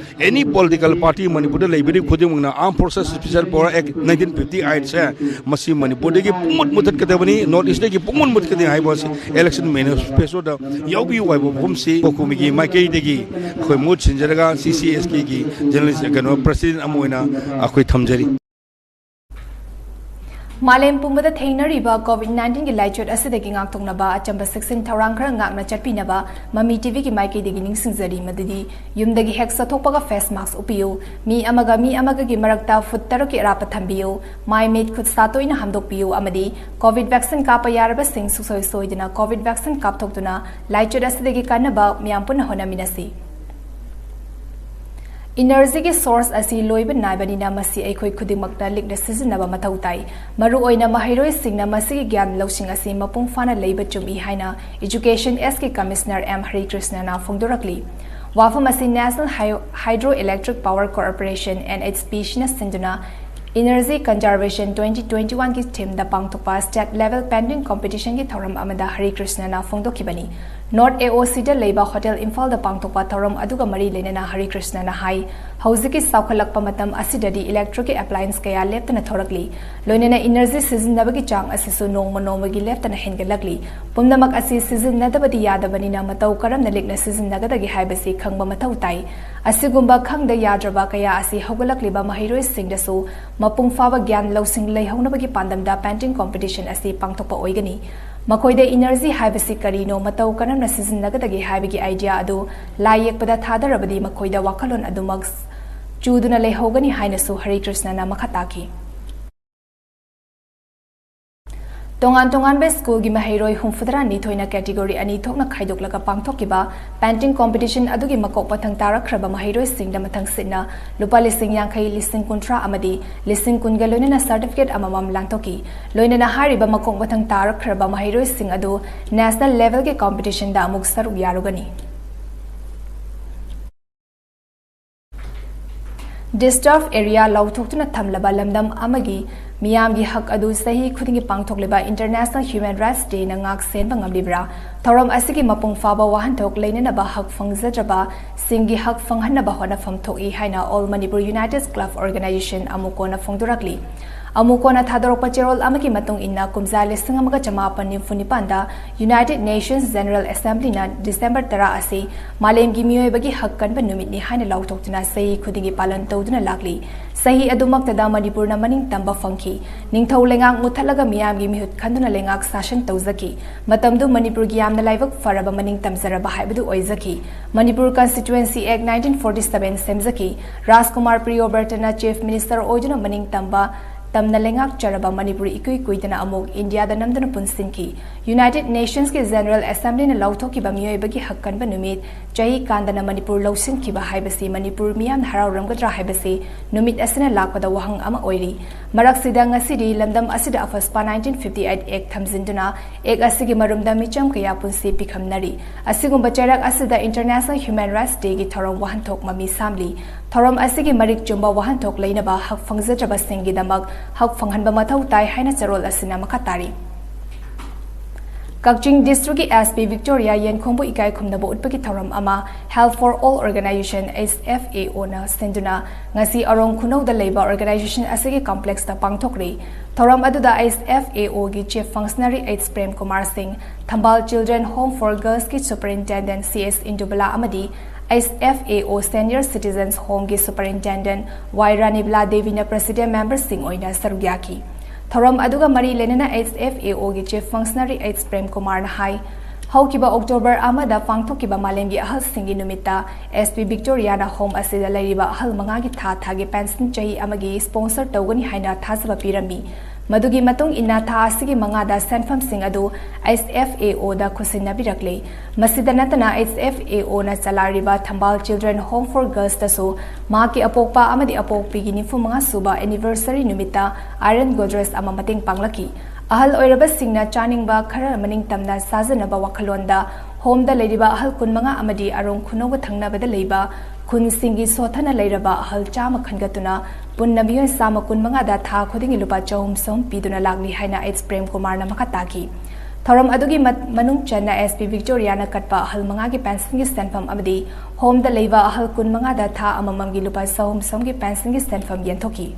any political party ꯃꯅꯤꯄꯨꯔꯗ ꯂꯩꯕꯤꯔꯤꯕ ꯈꯨꯗꯤꯡꯃꯛꯅ Armed Forces Special Power Act nineteen fifty eight ꯁꯦ ꯃꯁꯤ ꯃꯅꯤꯄꯨꯔꯗꯒꯤ ꯄꯨꯡꯃꯨꯠ ꯃꯨꯊꯠꯀꯗꯕꯅꯤ, North Eastꯇꯒꯤ ꯄꯨꯡꯃꯨꯠ ꯃꯨꯊꯠꯀꯗꯕꯅꯤ ꯍꯥꯏꯕ ꯑꯁꯤ election manifestoꯗ ꯌꯥꯎꯕꯤꯌꯨ ꯍꯥꯏꯕ ꯋꯥꯐꯝꯁꯤ ꯀꯣꯀꯣꯃꯤꯒꯤ ꯃꯥꯏꯀꯩꯗꯒꯤ ꯑꯩꯈꯣꯏ ꯃꯍꯨꯠ ꯁꯤꯟꯖꯔꯒ CCSKꯒꯤ general ꯀꯩꯅꯣ president ꯑꯃ ꯑꯣꯏꯅ ꯑꯩꯈꯣꯏ ꯊꯝꯖꯔꯤ꯫ ꯃꯥꯂꯦꯝ ꯄꯨꯝꯕꯗ ꯊꯦꯡꯅꯔꯤꯕ COVID nineteenꯒꯤ ꯂꯥꯏꯆꯠ ꯑꯁꯤꯗꯒꯤ ꯉꯥꯛꯊꯣꯛꯅꯕ ꯑꯆꯝꯕ ꯆꯦꯛꯁꯤꯟ ꯊꯧꯔꯥꯡ ꯈꯔ ꯉꯥꯛꯅ ꯆꯠꯄꯤꯅꯕ ꯃꯃꯤ TVꯒꯤ ꯃꯥꯏꯀꯩꯗꯒꯤ ꯅꯤꯡꯁꯤꯡꯖꯔꯤ, ꯃꯗꯨꯗꯤ ꯌꯨꯝꯗꯒꯤ ꯍꯦꯛ ꯆꯠꯊꯣꯛꯄꯒ face mask ꯎꯞꯄꯤꯌꯨ, ꯃꯤ ꯑꯃꯒ ꯃꯤ ꯑꯃꯒꯒꯤ ꯃꯔꯛꯇ foot ꯇꯔꯨꯛꯀꯤ ꯑꯔꯥꯞꯄ ꯊꯝꯕꯤꯌꯨ, ꯃꯥꯏ ꯃꯤꯠ ꯈꯨꯠ ꯁꯥ ꯇꯣꯏꯅ ꯍꯥꯝꯗꯣꯛꯄꯤꯌꯨ ꯑꯃꯗꯤ COVID vaccine ꯀꯥꯞꯄ ꯌꯥꯔꯕꯁꯤꯡ ꯁꯨꯡꯁꯣꯏ ꯁꯣꯏꯗꯅ COVID vaccine ꯀꯥꯞꯊꯣꯛꯇꯨꯅ ꯂꯥꯏꯆꯠ ꯑꯁꯤꯗꯒꯤ ꯀꯟꯅꯕ ꯃꯤꯌꯥꯝ ꯄꯨꯟꯅ ꯍꯣꯠꯅꯃꯤꯟꯅꯁꯤ꯫ Energyꯒꯤ source ꯑꯁꯤ ꯂꯣꯏꯕ ꯅꯥꯏꯕꯅꯤꯅ ꯃꯁꯤ ꯑꯩꯈꯣꯏ ꯈꯨꯗꯤꯡꯃꯛꯅ ꯂꯤꯛꯅ ꯁꯤꯖꯤꯟꯅꯕ ꯃꯊꯧ ꯇꯥꯏ꯫ ꯃꯔꯨꯑꯣꯏꯅ ꯃꯍꯩꯔꯣꯏꯁꯤꯡꯅ ꯃꯁꯤꯒꯤ ꯒ꯭ꯌꯥꯟ ꯂꯧꯁꯤꯡ ꯑꯁꯤ ꯃꯄꯨꯡ ꯐꯥꯅ ꯂꯩꯕ ꯆꯨꯝꯃꯤ ꯍꯥꯏꯅ Education Sꯒꯤ Commissioner M ꯍꯔꯤꯀ꯭ꯔꯤꯁꯅꯅ ꯐꯣꯡꯗꯣꯔꯛꯂꯤ꯫ ꯋꯥꯐꯝ ꯑꯁꯤ National Hydroelectric Power Corporation NHPCꯅ ꯁꯤꯟꯗꯨꯅ Energy Conservation twenty twenty-oneꯒꯤ themeꯗ ꯄꯥꯡꯊꯣꯛꯄ state level painting competitionꯒꯤ ꯊꯧꯔꯝ ꯑꯃꯗ ꯍꯔꯤꯀ꯭ꯔꯤꯁꯅꯅ ꯐꯣꯡꯗꯣꯛꯈꯤꯕꯅꯤ꯫ ꯅꯣꯔꯠ ꯑꯦ ꯑꯣ ꯁꯤꯗ ꯂꯩꯕ ꯍꯣꯇꯦꯜ ꯏꯝꯐꯥꯜꯗ ꯄꯥꯡꯊꯣꯛꯄ ꯊꯧꯔꯝ ꯑꯗꯨꯒ ꯃꯔꯤ ꯂꯩꯅꯅ ꯍꯔꯤ ꯀ꯭ꯔꯤꯁꯅꯅ ꯍꯥꯏ, ꯍꯧꯖꯤꯛꯀꯤ ꯆꯥꯎꯈꯠꯂꯛꯄ ꯃꯇꯝ ꯑꯁꯤꯗꯗꯤ electric appliance ꯀꯌꯥ ꯂꯦꯞꯇꯅ ꯊꯣꯔꯛꯂꯤ꯫ ꯂꯣꯏꯅꯅ energy ꯁꯤꯖꯤꯟꯅꯕꯒꯤ ꯆꯥꯡ ꯑꯁꯤꯁꯨ ꯅꯣꯡꯃ ꯅꯣꯡꯃꯒꯤ ꯂꯦꯞꯇꯅ ꯍꯦꯟꯒꯠꯂꯛꯂꯤ꯫ ꯄꯨꯝꯅꯃꯛ ꯑꯁꯤ ꯁꯤꯖꯤꯟꯅꯗꯕꯗꯤ ꯌꯥꯗꯕꯅꯤꯅ ꯃꯇꯧ ꯀꯔꯝꯅ ꯂꯤꯛꯅ ꯁꯤꯖꯤꯟꯅꯒꯗꯒꯦ ꯍꯥꯏꯕꯁꯤ ꯈꯪꯕ ꯃꯊꯧ ꯇꯥꯏ꯫ ꯑꯁꯤꯒꯨꯝꯕ ꯈꯪꯗ ꯌꯥꯗ꯭ꯔꯕ ꯀꯌꯥ ꯑꯁꯤ ꯍꯧꯒꯠꯂꯛꯂꯤꯕ ꯃꯍꯩꯔꯣꯏꯁꯤꯡꯗꯁꯨ ꯃꯄꯨꯡ ꯐꯥꯕ ꯒ꯭ꯌꯥꯟ ꯂꯧꯁꯤꯡ ꯂꯩꯍꯧꯅꯕꯒꯤ ꯄꯥꯟꯗꯝꯗ painting competition ꯑꯁꯤ ꯄꯥꯡꯊꯣꯛꯄ ꯑꯣꯏꯒꯅꯤ꯫ ꯃꯈꯣꯏꯗ energy ꯍꯥꯏꯕꯁꯤ ꯀꯔꯤꯅꯣ, ꯃꯇꯧ ꯀꯔꯝꯅ ꯁꯤꯖꯤꯟꯅꯒꯗꯒꯦ ꯍꯥꯏꯕꯒꯤ idea ꯑꯗꯨ ꯂꯥꯏ ꯌꯦꯛꯄꯗ ꯊꯥꯗꯔꯕꯗꯤ ꯃꯈꯣꯏꯗ ꯋꯥꯈꯜꯂꯣꯟ ꯑꯗꯨꯃꯛ ꯆꯨꯗꯨꯅ ꯂꯩꯍꯧꯒꯅꯤ ꯍꯥꯏꯅꯁꯨ ꯍꯔꯤ ꯀ꯭ꯔꯤꯁꯅꯅ ꯃꯈꯥ ꯇꯥꯈꯤ꯫ ꯇꯣꯉꯥꯟ ꯇꯣꯉꯥꯟꯕ ꯁ꯭ꯀꯨꯜꯒꯤ ꯃꯍꯩꯔꯣꯏ ꯍꯨꯝꯐꯨꯇꯔꯥ ꯅꯤꯊꯣꯏꯅ category ꯑꯅꯤ ꯊꯣꯛꯅ ꯈꯥꯏꯗꯣꯛꯂꯒ ꯄꯥꯡꯊꯣꯛꯈꯤꯕ painting competition ꯑꯗꯨꯒꯤ ꯃꯀꯣꯛ ꯃꯊꯪ ꯇꯥꯔꯛꯈ꯭ꯔꯕ ꯃꯍꯩꯔꯣꯏꯁꯤꯡꯗ ꯃꯊꯪꯁꯤꯠꯅ ꯂꯨꯄꯥ ꯂꯤꯁꯤꯡ ꯌꯥꯡꯈꯩ, ꯂꯤꯁꯤꯡ ꯀꯨꯟꯊ꯭ꯔꯥ ꯑꯃꯗꯤ ꯂꯤꯁꯤꯡ ꯀꯨꯟꯒ ꯂꯣꯏꯅꯅ certificate ꯑꯃꯃꯝ ꯂꯥꯟꯊꯣꯛꯈꯤ꯫ ꯂꯣꯏꯅꯅ ꯍꯥꯏꯔꯤꯕ ꯃꯀꯣꯛ ꯃꯊꯪ ꯇꯥꯔꯛꯈ꯭ꯔꯕ ꯃꯍꯩꯔꯣꯏꯁꯤꯡ ꯑꯗꯨ national levelꯒꯤ competitionꯗ ꯑꯃꯨꯛ ꯁꯔꯨꯛ ꯌꯥꯔꯨꯒꯅꯤ꯫ Disturb area ꯂꯥꯎꯊꯣꯛꯇꯨꯅ ꯊꯝꯂꯕ ꯂꯝꯗꯝ ꯑꯃꯒꯤ ꯃꯤꯌꯥꯝꯒꯤ ꯍꯛ ꯑꯗꯨ ꯆꯍꯤ ꯈꯨꯗꯤꯡꯒꯤ ꯄꯥꯡꯊꯣꯛꯂꯤꯕ International Human Rights Dayꯅ ꯉꯥꯛ ꯁꯦꯟꯕ ꯉꯝꯂꯤꯕ꯭ꯔꯥ? ꯊꯧꯔꯝ ꯑꯁꯤꯒꯤ ꯃꯄꯨꯡ ꯐꯥꯕ ꯋꯥꯍꯟꯊꯣꯛ ꯂꯩꯅꯅꯕ ꯍꯛ ꯐꯪꯖꯗ꯭ꯔꯕ ꯁꯤꯡꯒꯤ ꯍꯛ ꯐꯪꯍꯟꯅꯕ ꯍꯣꯠꯅꯐꯝ ꯊꯣꯛꯏ ꯍꯥꯏꯅ All Manipur United Club Organization ꯑꯃꯨꯛ ꯀꯣꯟꯅ ꯐꯣꯡꯗꯣꯔꯛꯂꯤ꯫ ꯑꯃꯨꯛ ꯀꯣꯟꯅ ꯊꯥꯗꯣꯔꯛꯄ ꯆꯦꯔꯣꯜ ꯑꯃꯒꯤ ꯃꯇꯨꯡ ꯏꯟꯅ, ꯀꯨꯝꯖꯥ ꯂꯤꯁꯤꯡ ꯑꯃꯒ ꯆꯃꯥꯄꯟ ꯅꯤꯐꯨ ꯅꯤꯄꯥꯟꯗ United Nations General Assemblyꯅ December ꯇꯔꯥ ꯑꯁꯤ ꯃꯥꯂꯦꯝꯒꯤ ꯃꯤꯑꯣꯏꯕꯒꯤ ꯍꯛ ꯀꯟꯕ ꯅꯨꯃꯤꯠꯅꯤ ꯍꯥꯏꯅ ꯂꯥꯎꯊꯣꯛꯇꯨꯅ ꯆꯍꯤ ꯈꯨꯗꯤꯡꯒꯤ ꯄꯥꯂꯟ ꯇꯧꯗꯨꯅ ꯂꯥꯛꯂꯤ꯫ ꯆꯍꯤ ꯑꯗꯨꯃꯛꯇꯗ ꯃꯅꯤꯄꯨꯔꯅ ꯃꯅꯤꯡ ꯇꯝꯕ ꯐꯪꯈꯤ꯫ ꯅꯤꯡꯊꯧ ꯂꯩꯉꯥꯛ ꯃꯨꯠꯊꯠꯂꯒ ꯃꯤꯌꯥꯝꯒꯤ ꯃꯤꯍꯨꯠ ꯈꯟꯗꯨꯅ ꯂꯩꯉꯥꯛ ꯁꯥꯁꯟ ꯇꯧꯖꯈꯤ꯫ ꯃꯇꯝꯗꯨ ꯃꯅꯤꯄꯨꯔꯒꯤ ꯌꯥꯝꯅ ꯂꯥꯏꯕꯛ ꯐꯔꯕ ꯃꯅꯤꯡ ꯇꯝꯖꯔꯕ ꯍꯥꯏꯕꯗꯨ ꯑꯣꯏꯖꯈꯤ꯫ Manipur Constituency Act nineteen forty seven ꯁꯦꯝꯖꯈꯤ꯫ ꯔꯥꯖꯀꯨꯃꯥꯔ ꯄ꯭ꯔꯤꯌꯣꯕ꯭ꯔꯇꯅ Chief Minister ꯑꯣꯏꯗꯨꯅ ꯃꯅꯤꯡ ꯇꯝꯕ ꯇꯝꯅ ꯂꯩꯉꯥꯛꯆꯔꯕ ꯃꯅꯤꯄꯨꯔ ꯏꯀꯨꯏ ꯀꯨꯏꯗꯅ ꯑꯃꯨꯛ ꯏꯟꯗꯤꯌꯥꯗ ꯅꯝꯗꯨꯅ ꯄꯨꯟꯁꯤꯟꯈꯤ꯫ United Nationsꯀꯤ General Assemblyꯅ ꯂꯥꯎꯊꯣꯛꯈꯤꯕ ꯃꯤꯑꯣꯏꯕꯒꯤ ꯍꯛ ꯀꯟꯕ ꯅꯨꯃꯤꯠ ꯆꯍꯤ ꯀꯥꯟꯗꯅ ꯃꯅꯤꯄꯨꯔ ꯂꯧꯁꯤꯟꯈꯤꯕ ꯍꯥꯏꯕꯁꯤ ꯃꯅꯤꯄꯨꯔ ꯃꯤꯌꯥꯝꯅ ꯍꯔꯥꯎꯔꯝꯒꯗ꯭ꯔꯥ ꯍꯥꯏꯕꯁꯤ ꯅꯨꯃꯤꯠ ꯑꯁꯤꯅ ꯂꯥꯛꯄꯗ ꯋꯥꯍꯪ ꯑꯃ ꯑꯣꯏꯔꯤ꯫ ꯃꯔꯛꯁꯤꯗ ꯉꯁꯤꯗꯤ ꯂꯝꯗꯝ ꯑꯁꯤꯗ AFSPA nineteen fifty eight Act ꯊꯝꯖꯤꯟꯗꯨꯅ Act ꯑꯁꯤꯒꯤ ꯃꯔꯨꯝꯗ ꯃꯤꯆꯝ ꯀꯌꯥ ꯄꯨꯟꯁꯤ ꯄꯤꯈꯝꯅꯔꯤ꯫ ꯑꯁꯤꯒꯨꯝꯕ ꯆꯩꯔꯥꯛ ꯑꯁꯤꯗ International Human Rights Dayꯒꯤ ꯊꯧꯔꯝ ꯋꯥꯍꯟꯊꯣꯛ ꯃꯃꯤ ꯁꯥꯝꯂꯤ꯫ ꯊꯧꯔꯝ ꯑꯁꯤꯒꯤ ꯃꯔꯤꯛ ꯆꯨꯝꯕ ꯋꯥꯍꯟꯊꯣꯛ ꯂꯩꯅꯕ ꯍꯛ ꯐꯪꯖꯗ꯭ꯔꯕꯁꯤꯡꯒꯤꯗꯃꯛ ꯍꯛ ꯐꯪꯍꯟꯕ ꯃꯊꯧ ꯇꯥꯏ ꯍꯥꯏꯅ ꯆꯦꯔꯣꯜ ꯑꯁꯤꯅ ꯃꯈꯥ ꯇꯥꯔꯤ꯫ ꯀꯛꯆꯤꯡ ꯗꯤꯁꯇ꯭ꯔꯤꯛꯀꯤ ꯑꯦꯁ ꯄꯤ ꯚꯤꯛꯇꯣꯔꯤꯌꯥ ꯌꯦꯟꯈꯣꯝꯕꯨ ꯏꯀꯥꯏ ꯈꯨꯝꯅꯕ ꯎꯠꯄꯒꯤ ꯊꯧꯔꯝ ꯑꯃ Health for All Organization, H F A O, ꯅ ꯁꯤꯟꯗꯨꯅ ꯉꯁꯤ ꯑꯔꯣꯡ ꯈꯨꯅꯧꯗ ꯂꯩꯕ ꯑꯣꯔꯒꯅꯥꯏꯖꯦꯁꯟ ꯑꯁꯤꯒꯤ ꯀꯣꯝꯄ꯭ꯂꯦꯛꯁꯇ ꯄꯥꯡꯊꯣꯛꯈ꯭ꯔꯤ꯫ ꯊꯧꯔꯝ ꯑꯗꯨꯗ H F A O ꯒꯤ ꯆꯤꯐ ꯐꯪꯁꯅꯔꯤ H Prem Kumar Singh, Thambal children home for ꯒꯔꯜꯁꯀꯤ ꯁꯨꯄꯔꯤꯟꯇꯦꯟꯗꯦꯟꯠ ꯁꯤ ꯑꯦꯁ ꯏꯟꯗꯨꯕꯂꯥ ꯑꯃꯗꯤ H F A O senior citizens ꯍꯣꯝꯒꯤ ꯁꯨꯄꯔꯤꯟꯇꯦꯟꯗꯦꯟꯠ ꯋꯥꯏ ꯔꯥꯅꯤꯕꯂꯥ ꯗꯦꯕꯤꯅ ꯄ꯭ꯔꯦꯁꯤꯗꯦꯟꯠ ꯃꯦꯝꯕꯔꯁꯤꯡ ꯑꯣꯏꯅ ꯁꯔꯨꯛ ꯌꯥꯈꯤ꯫ ꯊꯧꯔꯝ ꯑꯗꯨꯒ ꯃꯔꯤ ꯂꯩꯅꯅ H F A O ꯒꯤ ꯆꯤꯐ ꯐꯪꯁꯅꯔꯤ H ꯄ꯭ꯔꯦꯝ ꯀꯨꯃꯥꯔꯅ ꯍꯥꯏ, ꯍꯧꯈꯤꯕ ꯑꯣꯛꯇꯣꯕꯔ ꯑꯃꯗ ꯄꯥꯡꯊꯣꯛꯈꯤꯕ ꯃꯥꯂꯦꯝꯒꯤ ꯑꯍꯜꯁꯤꯡꯒꯤ ꯅꯨꯃꯤꯠꯇ ꯑꯦꯁ ꯄꯤ ꯚꯤꯛꯇꯣꯔꯤꯌꯥꯅ ꯍꯣꯝ ꯑꯁꯤꯗ ꯂꯩꯔꯤꯕ ꯑꯍꯜ ꯃꯉꯥꯒꯤ ꯊꯥ ꯊꯥꯒꯤ ꯄꯦꯟꯁꯟ ꯆꯍꯤ ꯑꯃꯒꯤ ꯁ꯭ꯄꯣꯟꯁꯔ ꯇꯧꯒꯅꯤ ꯍꯥꯏꯅ ꯊꯥꯖꯕ ꯄꯤꯔꯝꯃꯤ꯫ ꯃꯗꯨꯒꯤ ꯃꯇꯨꯡ ꯏꯟꯅ ꯊꯥ ꯑꯁꯤꯒꯤ ꯃꯉꯥꯗ ꯁꯦꯟꯐꯝꯁꯤꯡ ꯑꯗꯨ H F A O ꯗ ꯈꯨꯠꯁꯤꯟꯅꯕꯤꯔꯛꯂꯦ꯫ ꯃꯁꯤꯗ ꯅꯠꯇꯅ H F A O ꯅ ꯆꯂꯥꯏꯔꯤꯕ ꯊꯝꯕꯥꯜ ꯆꯤꯜꯗ꯭ꯔꯦꯟ ꯍꯣꯝ ꯐꯣꯔ ꯒꯔꯜꯁꯇꯁꯨ ꯃꯍꯥꯛꯀꯤ ꯑꯄꯣꯛꯄ ꯑꯃꯗꯤ ꯑꯄꯣꯛꯄꯤꯒꯤ ꯅꯤꯐꯨ ꯃꯉꯥ ꯁꯨꯕ ꯑꯦꯅꯤꯚꯔꯁꯔꯤ ꯅꯨꯃꯤꯠꯇ ꯑꯥꯏꯔꯟ ꯒꯣꯗ꯭ꯔꯦꯖ ꯑꯃ ꯃꯇꯦꯡ ꯄꯥꯡꯂꯛꯈꯤ꯫ ꯑꯍꯜ ꯑꯣꯏꯔꯕꯁꯤꯡꯅ ꯆꯥꯅꯤꯡꯕ ꯈꯔ ꯃꯅꯤꯡꯇꯝꯅ ꯆꯥꯖꯅꯕ ꯋꯥꯈꯜꯂꯣꯟꯗ ꯍꯣꯝꯗ ꯂꯩꯔꯤꯕ ꯑꯍꯜ ꯀꯨꯟꯃꯉꯥ ꯑꯃꯗꯤ ꯑꯔꯣꯡ ꯈꯨꯅꯧꯒ ꯊꯪꯅꯕꯗ ꯂꯩꯕ ꯈꯨꯟꯁꯤꯡꯒꯤ ꯁꯣꯠꯊꯅ ꯂꯩꯔꯕ ꯑꯍꯜ ꯆꯥꯝꯃ ꯈꯟꯒꯠꯇꯨꯅ ꯄꯨꯟꯅ ꯃꯤꯑꯣꯏ ꯆꯥꯝꯃ ꯀꯨꯟꯃꯉꯥꯗ ꯊꯥ ꯈꯨꯗꯤꯡꯒꯤ ꯂꯨꯄꯥ ꯆꯍꯨꯝ ꯆꯍꯨꯝ ꯄꯤꯗꯨꯅ ꯂꯥꯛꯂꯤ ꯍꯥꯏꯅ H ꯄ꯭ꯔꯦꯝ ꯀꯨꯃꯥꯔꯅ ꯃꯈꯥ ꯇꯥꯈꯤ꯫ ꯊꯧꯔꯝ ꯑꯗꯨꯒꯤ ꯃ-, ꯃꯅꯨꯡ ꯆꯟꯅ ꯑꯦꯁ ꯄꯤ ꯚꯤꯛꯇꯣꯔꯤꯌꯥꯅ ꯀꯠꯄ ꯑꯍꯜ ꯃꯉꯥꯒꯤ ꯄꯦꯟꯁꯟꯒꯤ ꯁꯦꯟꯐꯝ ꯑꯃꯗꯤ ꯍꯣꯝꯗ ꯂꯩꯕ ꯑꯍꯜ ꯀꯨꯟꯃꯉꯥꯗ ꯊꯥ ꯑꯃꯃꯝꯒꯤ ꯂꯨꯄꯥ ꯆꯍꯨꯝ ꯆꯍꯨꯝꯒꯤ ꯄꯦꯟꯁꯟꯒꯤ ꯁꯦꯟꯐꯝ ꯌꯦꯟꯊꯣꯛꯈꯤ꯫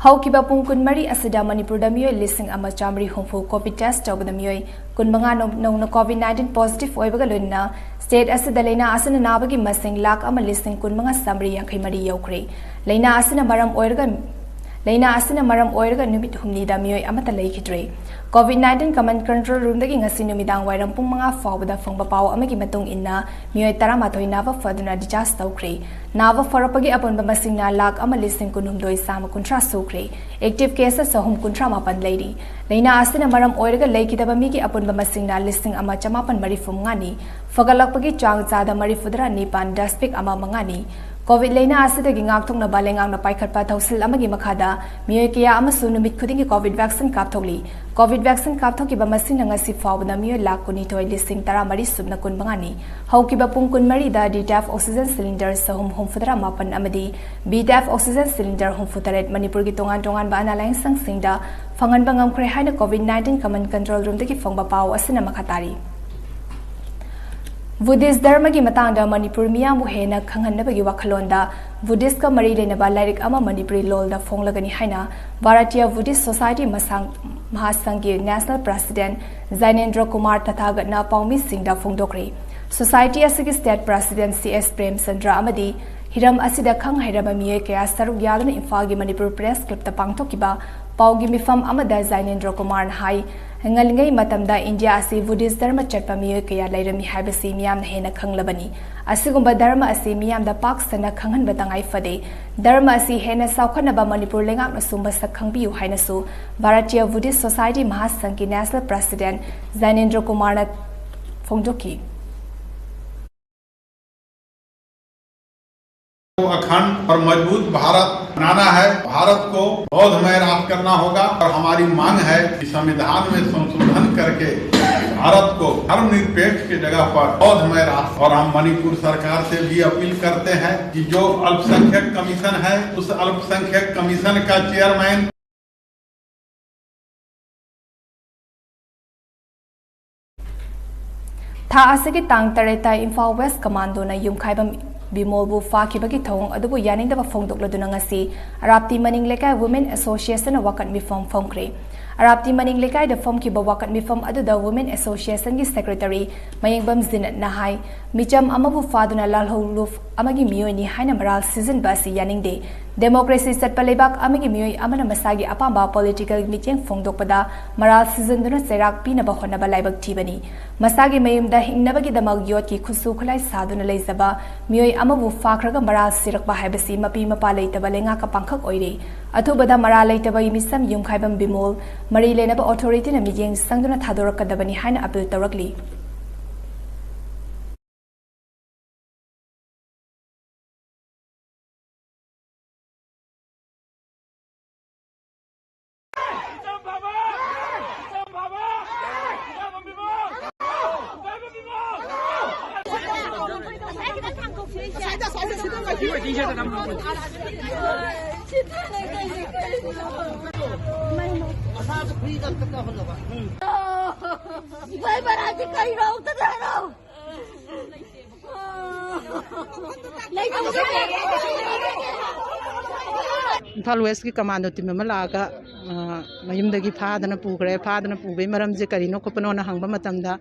ꯍꯧꯈꯤꯕ ꯄꯨꯡ ꯀꯨꯟꯃꯔꯤ ꯑꯁꯤꯗ ꯃꯅꯤꯄꯨꯔꯗ ꯃꯤꯑꯣꯏ ꯂꯤꯁꯤꯡ ꯑꯃ ꯆꯥꯃꯔꯤ ꯍꯨꯝꯐꯨ ꯀꯣꯚꯤꯗ ꯇꯦꯁ ꯇꯧꯕꯗ ꯃꯤꯑꯣꯏ ꯀꯨꯟꯃꯉꯥ ꯅꯧ-, ꯅꯧꯅ ꯀꯣꯚꯤꯗ ꯅꯥꯏꯟꯇꯤꯟ ꯄꯣꯖꯤꯇꯤꯚ ꯑꯣꯏꯕꯒ ꯂꯣꯏꯅꯅ ꯁ꯭ꯇꯦꯠ ꯑꯁꯤꯗ ꯂꯥꯏꯅꯥ ꯑꯁꯤꯅ ꯅꯥꯕꯒꯤ ꯃꯁꯤꯡ ꯂꯥꯈ ꯑꯃ ꯂꯤꯁꯤꯡ ꯀꯨꯟꯃꯉꯥ ꯆꯥꯃꯔꯤ ꯌꯥꯡꯈꯩ ꯃꯔꯤ ꯌꯧꯈ꯭ꯔꯦ꯫ ꯂꯥꯏꯅꯥ ꯑꯁꯤꯅ ꯃꯔꯝ ꯑꯣꯏꯔꯒ, ꯂꯥꯏꯅꯥ ꯑꯁꯤꯅ ꯃꯔꯝ ꯑꯣꯏꯔꯒ ꯅꯨꯃꯤꯠ ꯍꯨꯝꯅꯤꯗ ꯃꯤꯑꯣꯏ ꯑꯃꯠꯇ ꯂꯩꯈꯤꯗ꯭ꯔꯦ꯫ ꯀꯣꯚꯤꯗ ꯅꯥꯏꯟꯇꯤꯟ ꯀꯃꯥꯟꯗ ꯀꯟꯇ꯭ꯔꯣꯜ ꯔꯨꯝꯗꯒꯤ ꯉꯁꯤ ꯅꯨꯃꯤꯗꯥꯡ ꯋꯥꯏꯔꯝ ꯄꯨꯡ ꯃꯉꯥ ꯐꯥꯎꯕꯗ ꯐꯪꯕ ꯄꯥꯎ ꯑꯃꯒꯤ ꯃꯇꯨꯡ ꯏꯟꯅ, ꯃꯤꯑꯣꯏ ꯇꯔꯥꯃꯥꯊꯣꯏ ꯅꯥꯕ ꯐꯗꯨꯅ ꯗꯤꯁꯆꯥꯔꯖ ꯇꯧꯈ꯭ꯔꯦ꯫ ꯅꯥꯕ ꯐꯔꯛꯄꯒꯤ ꯑꯄꯨꯟꯕ ꯃꯁꯤꯡꯅ ꯂꯥꯈ ꯑꯃ ꯂꯤꯁꯤꯡ ꯀꯨꯟꯍꯨꯝꯗꯣꯏ ꯆꯥꯝꯃ ꯀꯨꯟꯊ꯭ꯔꯥ ꯁꯨꯈ꯭ꯔꯦ꯫ ꯑꯦꯛꯇꯤꯚ ꯀꯦꯁ ꯆꯍꯨꯝ ꯀꯨꯟꯊ꯭ꯔꯥ ꯃꯥꯄꯟ ꯂꯩꯔꯤ꯫ ꯂꯥꯏꯅꯥ ꯑꯁꯤꯅ ꯃꯔꯝ ꯑꯣꯏꯔꯒ ꯂꯩꯈꯤꯗꯕ ꯃꯤꯒꯤ ꯑꯄꯨꯟꯕ ꯃꯁꯤꯡꯅ ꯂꯤꯁꯤꯡ ꯑꯃ ꯆꯃꯥꯄꯟ ꯃꯔꯤꯐꯨ ꯃꯉꯥꯅꯤ꯫ ꯐꯒꯠꯂꯛꯄꯒꯤ ꯆꯥꯡ ꯆꯥꯗ ꯃꯔꯤꯐꯨꯇꯔꯥ ꯅꯤꯄꯥꯟ ꯗꯁꯃꯤꯛ ꯑꯃ ꯃꯉꯥꯅꯤ꯫ ꯀꯣꯚꯤꯗ ꯂꯩꯅꯥ ꯑꯁꯤꯗꯒꯤ ꯉꯥꯛꯊꯣꯛꯅꯕ ꯂꯩꯉꯥꯛꯅ ꯄꯥꯏꯈꯠꯄ ꯊꯧꯁꯤꯜ ꯑꯃꯒꯤ ꯃꯈꯥꯗ ꯃꯤꯑꯣꯏ ꯀꯌꯥ ꯑꯃꯁꯨ ꯅꯨꯃꯤꯠ ꯈꯨꯗꯤꯡꯒꯤ ꯀꯣꯚꯤꯗ ꯚꯦꯛꯁꯤꯟ ꯀꯥꯞꯊꯣꯛꯂꯤ꯫ ꯀꯣꯚꯤꯗ ꯚꯦꯛꯁꯤꯟ ꯀꯥꯞꯊꯣꯛꯈꯤꯕ ꯃꯁꯤꯡꯅ ꯉꯁꯤ ꯐꯥꯎꯕꯗ ꯃꯤꯑꯣꯏ ꯂꯥꯈ ꯀꯨꯟꯅꯤꯊꯣꯏ ꯂꯤꯁꯤꯡ ꯇꯔꯥꯃꯔꯤ ꯁꯨꯞꯅ ꯀꯨꯟꯃꯉꯥꯅꯤ꯫ ꯍꯧꯈꯤꯕ ꯄꯨꯡ ꯀꯨꯟꯃꯔꯤꯗ ꯗꯤ ꯇꯦꯞ ꯑꯣꯛꯁꯤꯖꯦꯟ ꯁꯤꯂꯤꯟꯗꯔ ꯆꯍꯨꯝ ꯍꯨꯝꯐꯨꯇꯔꯥ ꯃꯥꯄꯟ ꯑꯃꯗꯤ ꯕꯤ ꯇꯦꯞ ꯑꯣꯛꯁꯤꯖꯦꯟ ꯁꯤꯂꯤꯟꯗꯔ ꯍꯨꯝꯐꯨꯇꯔꯦꯠ ꯃꯅꯤꯄꯨꯔꯒꯤ ꯇꯣꯉꯥꯟ ꯇꯣꯉꯥꯟꯕ ꯑꯅꯥ ꯂꯥꯌꯦꯡ ꯁꯪꯁꯤꯡꯗ ꯐꯪꯍꯟꯕ ꯉꯝꯈ꯭ꯔꯦ ꯍꯥꯏꯅ ꯀꯣꯚꯤꯗ ꯅꯥꯏꯟꯇꯤꯟ ꯀꯃꯟ ꯀꯟꯇ꯭ꯔꯣꯜ ꯔꯨꯝꯗꯒꯤ ꯐꯪꯕ ꯄꯥꯎ ꯑꯁꯤꯅ ꯃꯈꯥ ꯇꯥꯔꯤ꯫ ꯕꯨꯙꯤꯁ ꯙꯔꯃꯒꯤ ꯃꯇꯥꯡꯗ ꯃꯅꯤꯄꯨꯔ ꯃꯤꯌꯥꯝꯕꯨ ꯍꯦꯟꯅ ꯈꯪꯍꯟꯅꯕꯒꯤ ꯋꯥꯈꯜꯂꯣꯟꯗ ꯕꯨꯙꯤꯁꯀ ꯃꯔꯤ ꯂꯩꯅꯕ ꯂꯥꯏꯔꯤꯛ ꯑꯃ ꯃꯅꯤꯄꯨꯔꯤ ꯂꯣꯜꯗ ꯐꯣꯡꯂꯒꯅꯤ ꯍꯥꯏꯅ ꯚꯥꯔꯇꯤꯌ ꯕꯨꯙꯤꯁ ꯁꯣꯁꯥꯏꯇꯤ ꯃꯁꯥꯡ-, ꯃꯍꯥꯁꯪꯒꯤ ꯅꯦꯁꯅꯦꯜ ꯄ꯭ꯔꯁꯤꯗꯦꯟꯠ ꯖꯥꯏꯅꯦꯟꯗ꯭ꯔ ꯀꯨꯃꯥꯔ ꯇꯊꯥꯒꯠꯅ ꯄꯥꯎꯃꯤꯁꯤꯡꯗ ꯐꯣꯡꯗꯣꯛꯈ꯭ꯔꯦ꯫ ꯁꯣꯁꯥꯏꯇꯤ ꯑꯁꯤꯒꯤ state president C S Premchandra ꯑꯃꯗꯤ ꯍꯤꯔꯝ ꯑꯁꯤꯗ ꯈꯪ ꯍꯩꯔꯕ ꯃꯤꯑꯣꯏ ꯀꯌꯥ ꯁꯔꯨꯛ ꯌꯥꯗꯨꯅ ꯏꯝꯐꯥꯜꯒꯤ ꯃꯅꯤꯄꯨꯔ ꯄ꯭ꯔꯦꯁ ꯀ꯭ꯂꯕꯇ ꯄꯥꯡꯊꯣꯛꯈꯤꯕ ꯄꯥꯎꯒꯤ ꯃꯤꯐꯝ ꯑꯃꯗ ꯖꯥꯏꯅꯦꯟꯗ꯭ꯔ ꯀꯨꯃꯥꯔꯅ ꯍꯥꯏ, ꯉꯜꯂꯤꯉꯩ ꯃꯇꯝꯗ ꯏꯟꯗꯤꯌꯥ ꯑꯁꯤ ꯕꯨꯙꯤꯁ ꯙꯔꯃ ꯆꯠꯄ ꯃꯤꯑꯣꯏ ꯀꯌꯥ ꯂꯩꯔꯝꯃꯤ ꯍꯥꯏꯕꯁꯤ ꯃꯤꯌꯥꯝꯅ ꯍꯦꯟꯅ ꯈꯪꯂꯕꯅꯤ꯫ ꯑꯁꯤꯒꯨꯝꯕ ꯙꯔꯃ ꯑꯁꯤ ꯃꯤꯌꯥꯝꯗ ꯄꯥꯛ ꯁꯟꯅ ꯈꯪꯍꯟꯕ ꯇꯉꯥꯏ ꯐꯗꯦ꯫ ꯙꯔꯃ ꯑꯁꯤ ꯍꯦꯟꯅ ꯆꯥꯎꯈꯠꯅꯕ ꯃꯅꯤꯄꯨꯔ ꯂꯩꯉꯥꯛꯅꯁꯨ ꯃꯁꯛ ꯈꯪꯕꯤꯌꯨ ꯍꯥꯏꯅꯁꯨ Bharatiya Buddhist society ꯃꯍꯥꯁꯪꯒꯤ national president ꯖꯥꯏꯅꯦꯟꯗ꯭ꯔ ꯀꯨꯃꯥꯔꯅ ꯐꯣꯡꯗꯣꯛꯈꯤ꯫ अखंड और मजबूत भारत बनाना है। भारत को बौद्धमय राष्ट्र करना होगा और हमारी मांग है कि संविधान में संशोधन करके भारत को धर्मनिरपेक्ष की जगह पर बौद्धमय राष्ट्र, और हम मणिपुर सरकार से भी अपील करते हैं कि जो अल्पसंख्यक कमीशन है, उस अल्पसंख्यक कमीशन का चेयरमैन ꯊꯥ ꯑꯁꯤꯒꯤ ꯇꯥꯡ ꯇꯔꯦꯠꯇ ꯏꯝꯐꯥꯜ ꯋꯦꯁ ꯀꯃꯥꯟꯗꯣꯅ ꯌꯨꯝꯈꯥꯏꯕꯝ ꯕꯤꯃꯣꯜꯕꯨ ꯐꯥꯈꯤꯕꯒꯤ ꯊꯧꯑꯣꯡ ꯑꯗꯨꯕꯨ ꯌꯥꯅꯤꯡꯗꯕ ꯐꯣꯡꯗꯣꯛꯂꯗꯨꯅ ꯉꯁꯤ ꯑꯔꯥꯞꯇꯤ ꯃꯅꯤꯡ ꯂꯩꯀꯥꯏ ꯋꯨꯃꯦꯟ ꯑꯦꯁꯣꯁꯤꯌꯦꯁꯟꯅ ꯋꯥꯀꯠ ꯃꯤꯐꯝ ꯐꯣꯡꯈ꯭ꯔꯦ꯫ ꯑꯔꯥꯞꯇꯤ ꯃꯅꯤꯡ ꯂꯩꯀꯥꯏꯗ ꯐꯣꯡꯈꯤꯕ ꯋꯥꯀꯠ ꯃꯤꯐꯝ ꯑꯗꯨꯗ ꯋꯨꯃꯦꯟ ꯑꯦꯁꯣꯁꯤꯌꯦꯁꯟꯒꯤ ꯁꯦꯀ꯭ꯔꯦꯇꯔꯤ ꯃꯌꯦꯡꯕꯝ ꯖꯤꯅꯠꯅ ꯍꯥꯏ, ꯃꯤꯆꯝ ꯑꯃꯕꯨ ꯐꯥꯗꯨꯅ ꯂꯥꯜꯍꯧ ꯂꯨꯞ ꯑꯃꯒꯤ ꯃꯤꯑꯣꯏꯅꯤ ꯍꯥꯏꯅ ꯃꯔꯥꯜ ꯁꯤꯖꯤꯟꯕ ꯑꯁꯤ ꯌꯥꯅꯤꯡꯗꯦ꯫ ꯗꯦꯃꯣꯀ꯭ꯔꯦꯁꯤ ꯆꯠꯄ ꯂꯩꯕꯥꯛ ꯑꯃꯒꯤ ꯃꯤꯑꯣꯏ ꯑꯃꯅ ꯃꯁꯥꯒꯤ ꯑꯄꯥꯝꯕ ꯄꯣꯂꯤꯇꯤꯀꯦꯜ ꯃꯤꯠꯌꯦꯡ ꯐꯣꯡꯗꯣꯛꯄꯗ ꯃꯔꯥꯜ ꯁꯤꯖꯤꯟꯗꯨꯅ ꯆꯩꯔꯥꯛ ꯄꯤꯅꯕ ꯍꯣꯠꯅꯕ ꯂꯥꯏꯕꯛ ꯊꯤꯕꯅꯤ꯫ ꯃꯁꯥꯒꯤ ꯃꯌꯨꯝꯗ ꯍꯤꯡꯅꯕꯒꯤꯗꯃꯛ ꯌꯣꯠꯀꯤ ꯈꯨꯠꯁꯨ ꯈꯨꯠꯂꯥꯏ ꯁꯥꯗꯨꯅ ꯂꯩꯖꯕ ꯃꯤꯑꯣꯏ ꯑꯃꯕꯨ ꯐꯥꯈ꯭ꯔꯒ ꯃꯔꯥꯜ ꯁꯤꯔꯛꯄ ꯍꯥꯏꯕꯁꯤ ꯃꯄꯤ ꯃꯄꯥ ꯂꯩꯇꯕ ꯂꯩꯉꯥꯛꯀ ꯄꯥꯡꯈꯛ ꯑꯣꯏꯔꯦ꯫ ꯑꯊꯨꯕꯗ ꯃꯔꯥꯜ ꯂꯩꯇꯕꯒꯤ ꯃꯤꯆꯝ ꯌꯨꯝꯈꯥꯏꯕꯝ ꯕꯤꯃꯣꯜ ꯃꯔꯤ ꯂꯩꯅꯕ ꯑꯣꯊꯣꯔꯤꯇꯤꯅ ꯃꯤꯠꯌꯦꯡ ꯆꯪꯗꯨꯅ ꯊꯥꯗꯣꯔꯛꯀꯗꯕꯅꯤ ꯍꯥꯏꯅ ꯑꯄꯤꯜ ꯇꯧꯔꯛꯂꯤ꯫ ꯏꯝꯐꯥꯜ ꯋꯦꯁꯀꯤ ꯀꯃꯥꯟꯗꯣ ꯇꯤꯝ ꯑꯃ ꯂꯥꯛꯑꯒ, ꯑ, ꯃꯌꯨꯝꯗꯒꯤ ꯐꯥꯗꯅ ꯄꯨꯈ꯭ꯔꯦ꯫ ꯐꯥꯗꯅ ꯄꯨꯕꯒꯤ ꯃꯔꯝꯁꯦ ꯀꯔꯤꯅꯣ ꯈꯣꯠꯄꯅꯣꯅ ꯍꯪꯕ ꯃꯇꯝꯗ,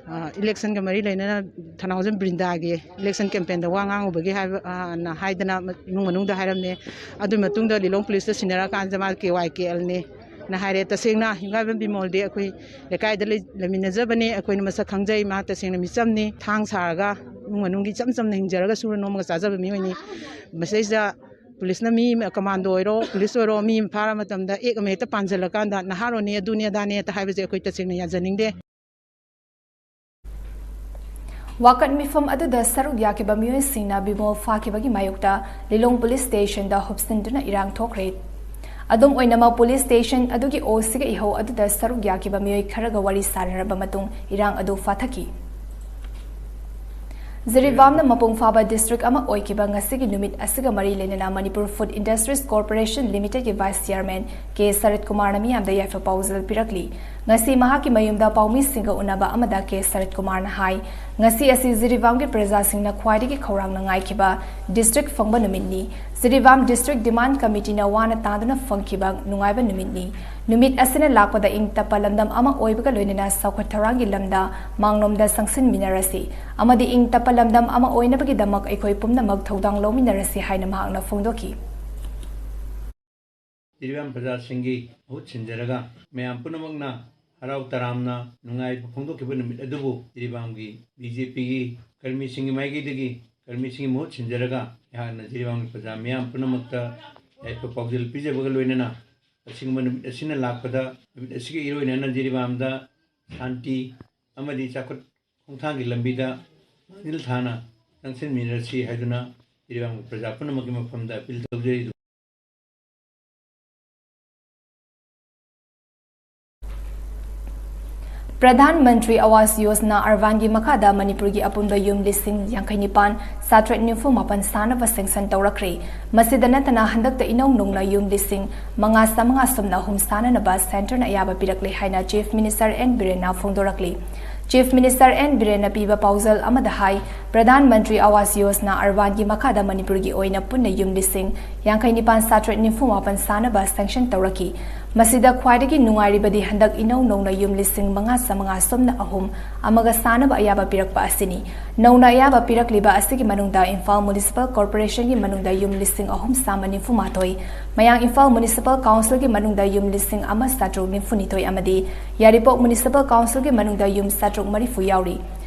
ꯑ, ꯏꯂꯦꯛꯁꯟꯒ ꯃꯔꯤ ꯂꯩꯅꯅ ꯊꯅꯥꯎꯖꯝ ꯕ꯭ꯔꯤꯟꯗꯥꯒꯤ ꯏꯂꯦꯛꯁꯟ ꯀꯦꯝꯄꯦꯟꯗ ꯋꯥ ꯉꯥꯡꯉꯨꯕꯒꯤ ꯍꯥꯏꯕ, ꯑ, ꯅ ꯍꯥꯏꯗꯅ ꯏꯃꯨꯡ ꯃꯅꯨꯡꯗ ꯍꯥꯏꯔꯝꯃꯦ꯫ ꯑꯗꯨꯒꯤ ꯃꯇꯨꯡꯗ ꯂꯤꯂꯣꯡ ꯄꯨꯂꯤꯁꯇ ꯁꯤꯟꯅꯔꯀꯥꯟꯁꯤꯗ ꯃꯥ ꯀꯦ ꯋꯥꯏ ꯀꯦ ꯑꯦꯜꯅꯤ꯫ ꯅ ꯍꯥꯏꯔꯦ꯫ ꯇꯁꯦꯡꯅ ꯌꯨꯝꯉꯥꯏꯕꯝ ꯕꯤꯃꯣꯜꯗꯤ ꯑꯩꯈꯣꯏ ꯂꯩꯀꯥꯏꯗ ꯂꯩ-, ꯂꯩꯃꯤꯟꯅꯖꯕꯅꯤ, ꯑꯩꯈꯣꯏꯅ ꯃꯁꯛ ꯈꯪꯖꯩ꯫ ꯃꯥ ꯇꯁꯦꯡꯅ ꯃꯤꯆꯝꯅꯤ, ꯊꯥꯡ ꯁꯥꯔꯒ ꯏꯃꯨꯡ ꯃꯅꯨꯡꯒꯤ ꯏꯆꯝ ꯆꯝꯅ ꯍꯤꯡꯖꯔꯒ ꯁꯨꯔ ꯅꯣꯝꯃꯒ ꯆꯥꯖꯕ ꯃꯤꯑꯣꯏꯅꯤ꯫ ꯃꯁꯤꯗꯩꯁꯤꯗ ꯄꯨꯂꯤꯁꯅ ꯃꯤ ꯑꯃ, ꯀꯃꯥꯟꯗꯣ ꯑꯣꯏꯔꯣ, ꯄꯨꯂꯤꯁ ꯑꯣꯏꯔꯣ, ꯃꯤ ꯑꯃ ꯐꯥꯔ ꯃꯇꯝꯗ ꯑꯦꯛ ꯑꯃ ꯍꯦꯛꯇ ꯄꯥꯟꯁꯤꯜꯂꯀꯥꯟꯗ ꯅꯍꯥꯔꯣꯟꯅꯤ, ꯑꯗꯨꯅꯤ ꯑꯗꯥꯅꯦ ꯍꯦꯛꯇ ꯍꯥꯏꯕꯁꯦ ꯑꯩꯈꯣꯏ ꯇꯁꯦꯡꯅ ꯌꯥꯖꯅꯤꯡꯗꯦ꯫ ꯋꯥꯀꯠ ꯃꯤꯐꯝ ꯑꯗꯨꯗ ꯁꯔꯨꯛ ꯌꯥꯈꯤꯕ ꯃꯤꯑꯣꯏꯁꯤꯡꯅ ꯕꯤꯃꯣꯜ ꯐꯥꯈꯤꯕꯒꯤ ꯃꯥꯌꯣꯛꯇ ꯂꯤꯂꯣꯡ ꯄꯨꯂꯤꯁ ꯁ꯭ꯇꯦꯁꯟꯗ ꯍꯨꯞꯆꯤꯟꯗꯨꯅ ꯏꯔꯥꯡ ꯊꯣꯛꯈ꯭ꯔꯦ꯫ ꯑꯗꯨꯝ ꯑꯣꯏꯅꯃꯛ, ꯄꯨꯂꯤꯁ ꯁ꯭ꯇꯦꯁꯟ ꯑꯗꯨꯒꯤ ꯑꯣ ꯁꯤꯒ ꯏꯍꯧ ꯑꯗꯨꯗ ꯁꯔꯨꯛ ꯌꯥꯈꯤꯕ ꯃꯤꯑꯣꯏ ꯈꯔꯒ ꯋꯥꯔꯤ ꯁꯥꯅꯔꯕ ꯃꯇꯨꯡ ꯏꯔꯥꯡ ꯑꯗꯨ ꯐꯥꯊꯈꯤ꯫ ꯖꯤꯔꯤꯕꯥꯝꯅ ꯃꯄꯨꯡ ꯐꯥꯕ ꯗꯤꯁꯇ꯭ꯔꯤꯛ ꯑꯃ ꯑꯣꯏꯈꯤꯕ ꯉꯁꯤꯒꯤ ꯅꯨꯃꯤꯠ ꯑꯁꯤꯒ ꯃꯔꯤ ꯂꯩꯅꯅ ꯃꯅꯤꯄꯨꯔ ꯐꯨꯗ ꯏꯟꯗꯁꯇ꯭ꯔꯤꯁ ꯀꯣꯔꯄꯣꯔꯦꯁꯟ ꯂꯤꯃꯤꯇꯦꯗꯀꯤ ꯚꯥꯏꯁ ꯆꯤꯌꯥꯔꯃꯦꯟ ꯀꯦ ꯁꯔꯠ ꯀꯨꯃꯥꯔꯅ ꯃꯤꯌꯥꯝꯗ ꯌꯥꯏꯐ ꯄꯥꯎꯖꯦꯜ ꯄꯤꯔꯛꯂꯤ꯫ ꯉꯁꯤ ꯃꯍꯥꯛꯀꯤ ꯃꯌꯨꯝꯗ ꯄꯥꯎꯃꯤꯁꯤꯡꯒ ꯎꯅꯕ ꯑꯃꯗ ꯀꯦ ꯁꯔꯠ ꯀꯨꯃꯥꯔꯅ ꯍꯥꯏ, ꯉꯁꯤ ꯑꯁꯤ ꯖꯤꯔꯤꯕꯥꯝꯒꯤ ꯄ꯭ꯔꯖꯥꯁꯤꯡꯅ ꯈ꯭ꯋꯥꯏꯗꯒꯤ ꯈꯧꯔꯥꯡꯅ ꯉꯥꯏꯈꯤꯕ ꯗꯤꯁꯇ꯭ꯔꯤꯛ ꯐꯪꯕ ꯅꯨꯃꯤꯠꯅꯤ꯫ ꯖꯤꯔꯤꯕꯥꯝ ꯗꯤꯁꯇ꯭ꯔꯤꯛ ꯗꯤꯃꯥꯟ ꯀꯃꯤꯇꯤꯅ ꯋꯥꯅ ꯇꯥꯗꯨꯅ ꯐꯪꯈꯤꯕ ꯅꯨꯡꯉꯥꯏꯕ ꯅꯨꯃꯤꯠꯅꯤ꯫ ꯅꯨꯃꯤꯠ ꯑꯁꯤꯅ ꯂꯥꯛꯄꯗ ꯏꯪ ꯇꯞꯄ ꯂꯝꯗꯝ ꯑꯃ ꯑꯣꯏꯕꯒ ꯂꯣꯏꯅꯅ ꯆꯥꯎꯈꯠ ꯊꯧꯔꯥꯡꯒꯤ ꯂꯝꯗ ꯃꯥꯡꯂꯣꯝꯗ ꯆꯪꯁꯤꯟꯃꯤꯟꯅꯔꯁꯤ ꯑꯃꯗꯤ ꯏꯪ ꯇꯞꯄ ꯂꯝꯗꯝ ꯑꯃ ꯑꯣꯏꯅꯕꯒꯤꯗꯃꯛ ꯑꯩꯈꯣꯏ ꯄꯨꯝꯅꯃꯛ ꯊꯧꯗꯥꯡ ꯂꯧꯃꯤꯟꯅꯔꯁꯤ ꯍꯥꯏꯅ ꯃꯍꯥꯛꯅ ꯐꯣꯡꯗꯣꯛꯈꯤ꯫ ꯖꯤꯔꯤꯕꯥꯝ ꯄ꯭ꯔꯖꯥꯁꯤꯡꯒꯤ ꯃꯍꯨꯠ ꯁꯤꯟꯖꯔꯒ ꯃꯌꯥꯝ ꯄꯨꯝꯅꯃꯛꯅ ꯍꯔꯥꯎ ꯇꯔꯥꯝꯅ ꯅꯨꯡꯉꯥꯏꯕ ꯐꯣꯡꯗꯣꯛꯈꯤꯕ ꯅꯨꯃꯤꯠ ꯑꯗꯨꯕꯨ ꯖꯤꯔꯤꯕꯥꯝꯒꯤ ꯕꯤ ꯖꯦ ꯄꯤꯒꯤ ꯀꯔꯃꯤꯁꯤꯡꯒꯤ ꯃꯥꯏꯀꯩꯗꯒꯤ ꯀꯔꯃꯤꯁꯤꯡꯒꯤ ꯃꯍꯨꯠ ꯁꯤꯟꯖꯔꯒ ꯑꯩꯍꯥꯛꯅ ꯖꯤꯔꯤꯕꯥꯝꯒꯤ ꯄ꯭ꯔꯖꯥ ꯃꯤꯌꯥꯝ ꯄꯨꯝꯅꯃꯛꯇ ꯌꯥꯏꯐ ꯄꯥꯎꯖꯦꯜ ꯄꯤꯖꯕꯒ ꯂꯣꯏꯅꯅ ꯑꯁꯤꯒꯨꯝꯕ ꯅꯨꯃꯤꯠ ꯑꯁꯤꯅ ꯂꯥꯛꯄꯗ ꯅꯨꯃꯤꯠ ꯑꯁꯤꯒ ꯏꯔꯣꯏꯅꯅ ꯖꯤꯔꯤꯕꯥꯝꯗ ꯁꯥꯟꯇꯤ ꯑꯃꯗꯤ ꯆꯥꯎꯈꯠ ꯈꯣꯡꯊꯥꯡꯒꯤ ꯂꯝꯕꯤꯗ ꯃꯥꯡꯖꯤꯜ ꯊꯥꯅ ꯆꯪꯁꯤꯟꯃꯤꯟꯅꯔꯁꯤ ꯍꯥꯏꯗꯨꯅ ꯖꯤꯔꯤꯕꯥꯝꯒꯤ ꯄ꯭ꯔꯖꯥ ꯄꯨꯝꯅꯃꯛꯀꯤ ꯃꯐꯝꯗ ꯑꯄꯤꯜ ꯇꯧꯖꯔꯤ꯫ ꯄ꯭ꯔꯙꯥꯟ ꯃꯟꯇ꯭ꯔꯤ ꯑꯋꯥꯁ ꯌꯣꯖꯅꯥ ꯑꯔꯕꯥꯟꯒꯤ ꯃꯈꯥꯗ ꯃꯅꯤꯄꯨꯔꯒꯤ ꯑꯄꯨꯟꯕ ꯌꯨꯝ ꯂꯤꯁꯤꯡ ꯌꯥꯡꯈꯩ ꯅꯤꯄꯥꯟ, ꯆꯥꯇ꯭ꯔꯦꯠ ꯅꯤꯐꯨ ꯃꯥꯄꯟ ꯁꯥꯅꯕ ꯁꯦꯡꯁꯟ ꯇꯧꯔꯛꯈ꯭ꯔꯦ꯫ ꯃꯁꯤꯗ ꯅꯠꯇꯅ ꯍꯟꯗꯛꯇ ꯏꯅꯧ ꯅꯧꯅ ꯌꯨꯝ ꯂꯤꯁꯤꯡ ꯃꯉꯥ ꯆꯥꯃꯉꯥ ꯁꯨꯞꯅ ꯑꯍꯨꯝ ꯁꯥꯅꯅꯕ ꯁꯦꯟꯇꯔꯅ ꯑꯌꯥꯕ ꯄꯤꯔꯛꯂꯦ ꯍꯥꯏꯅ ꯆꯤꯐ ꯃꯤꯅꯤꯁꯇꯔ ꯑꯦꯟ ꯕꯤꯔꯦꯟꯅ ꯐꯣꯡꯗꯣꯔꯛꯂꯤ꯫ ꯆꯤꯐ ꯃꯤꯅꯤꯁꯇꯔ ꯑꯦꯟ ꯕꯤꯔꯦꯟꯅ ꯄꯤꯕ ꯄꯥꯎꯖꯦꯜ ꯑꯃꯗ ꯍꯥꯏ, ꯄ꯭ꯔꯙꯥꯟ ꯃꯟꯇ꯭ꯔꯤ ꯑꯋꯥꯁ ꯌꯣꯖꯅꯥ ꯑꯔꯕꯥꯟꯒꯤ ꯃꯈꯥꯗ ꯃꯅꯤꯄꯨꯔꯒꯤ ꯑꯣꯏꯅ ꯄꯨꯟꯅ ꯌꯨꯝ ꯂꯤꯁꯤꯡ ꯌꯥꯡꯈꯩ ꯅꯤꯄꯥꯟ, ꯆꯥꯇ꯭ꯔꯦꯠ ꯅꯤꯐꯨ ꯃꯥꯄꯟ ꯁꯥꯅꯕ ꯁꯦꯡꯁꯟ ꯇꯧꯔꯛꯈꯤ꯫ ꯃꯁꯤꯗ ꯈ꯭ꯋꯥꯏꯗꯒꯤ ꯅꯨꯡꯉꯥꯏꯔꯤꯕꯗꯤ ꯍꯟꯗꯛ ꯏꯅꯧ ꯅꯧꯅ ꯌꯨꯝ ꯂꯤꯁꯤꯡ ꯃꯉꯥ ꯆꯥꯃꯉꯥ ꯁꯨꯞꯅ ꯑꯍꯨꯝ ꯑꯃꯒ ꯁꯥꯅꯕ ꯑꯌꯥꯕ ꯄꯤꯔꯛꯄ ꯑꯁꯤꯅꯤ꯫ ꯅꯧꯅ ꯑꯌꯥꯕ ꯄꯤꯔꯛꯂꯤꯕ ꯑꯁꯤꯒꯤ ꯃꯅꯨꯡꯗ ꯏꯝꯐꯥꯜ ꯃ꯭ꯌꯨꯅꯤꯁꯤꯄꯥꯜ ꯀꯣꯔꯄꯣꯔꯦꯁꯟꯒꯤ ꯃꯅꯨꯡꯗ ꯌꯨꯝ ꯂꯤꯁꯤꯡ ꯑꯍꯨꯝ ꯆꯥꯝꯃ ꯅꯤꯐꯨ ꯃꯥꯊꯣꯏ, ꯃꯌꯥꯡ ꯏꯝꯐꯥꯜ ꯃ꯭ꯌꯨꯅꯤꯁꯤꯄꯥꯜ ꯀꯥꯎꯟꯁꯤꯜꯒꯤ ꯃꯅꯨꯡꯗ ꯌꯨꯝ ꯂꯤꯁꯤꯡ ꯑꯃ ꯆꯥꯇ꯭ꯔꯨꯛ ꯅꯤꯐꯨ ꯅꯤꯊꯣꯏ ꯑꯃꯗꯤ ꯌꯥꯏꯔꯤꯄꯣꯛ ꯃ꯭ꯌꯨꯅꯤꯁꯤꯄꯥꯜ ꯀꯥꯎꯟꯁꯤꯜꯒꯤ ꯃꯅꯨꯡꯗ ꯌꯨꯝ ꯆꯥꯇ꯭ꯔꯨꯛ ꯃꯔꯤꯐꯨ ꯌꯥꯎꯔꯤ꯫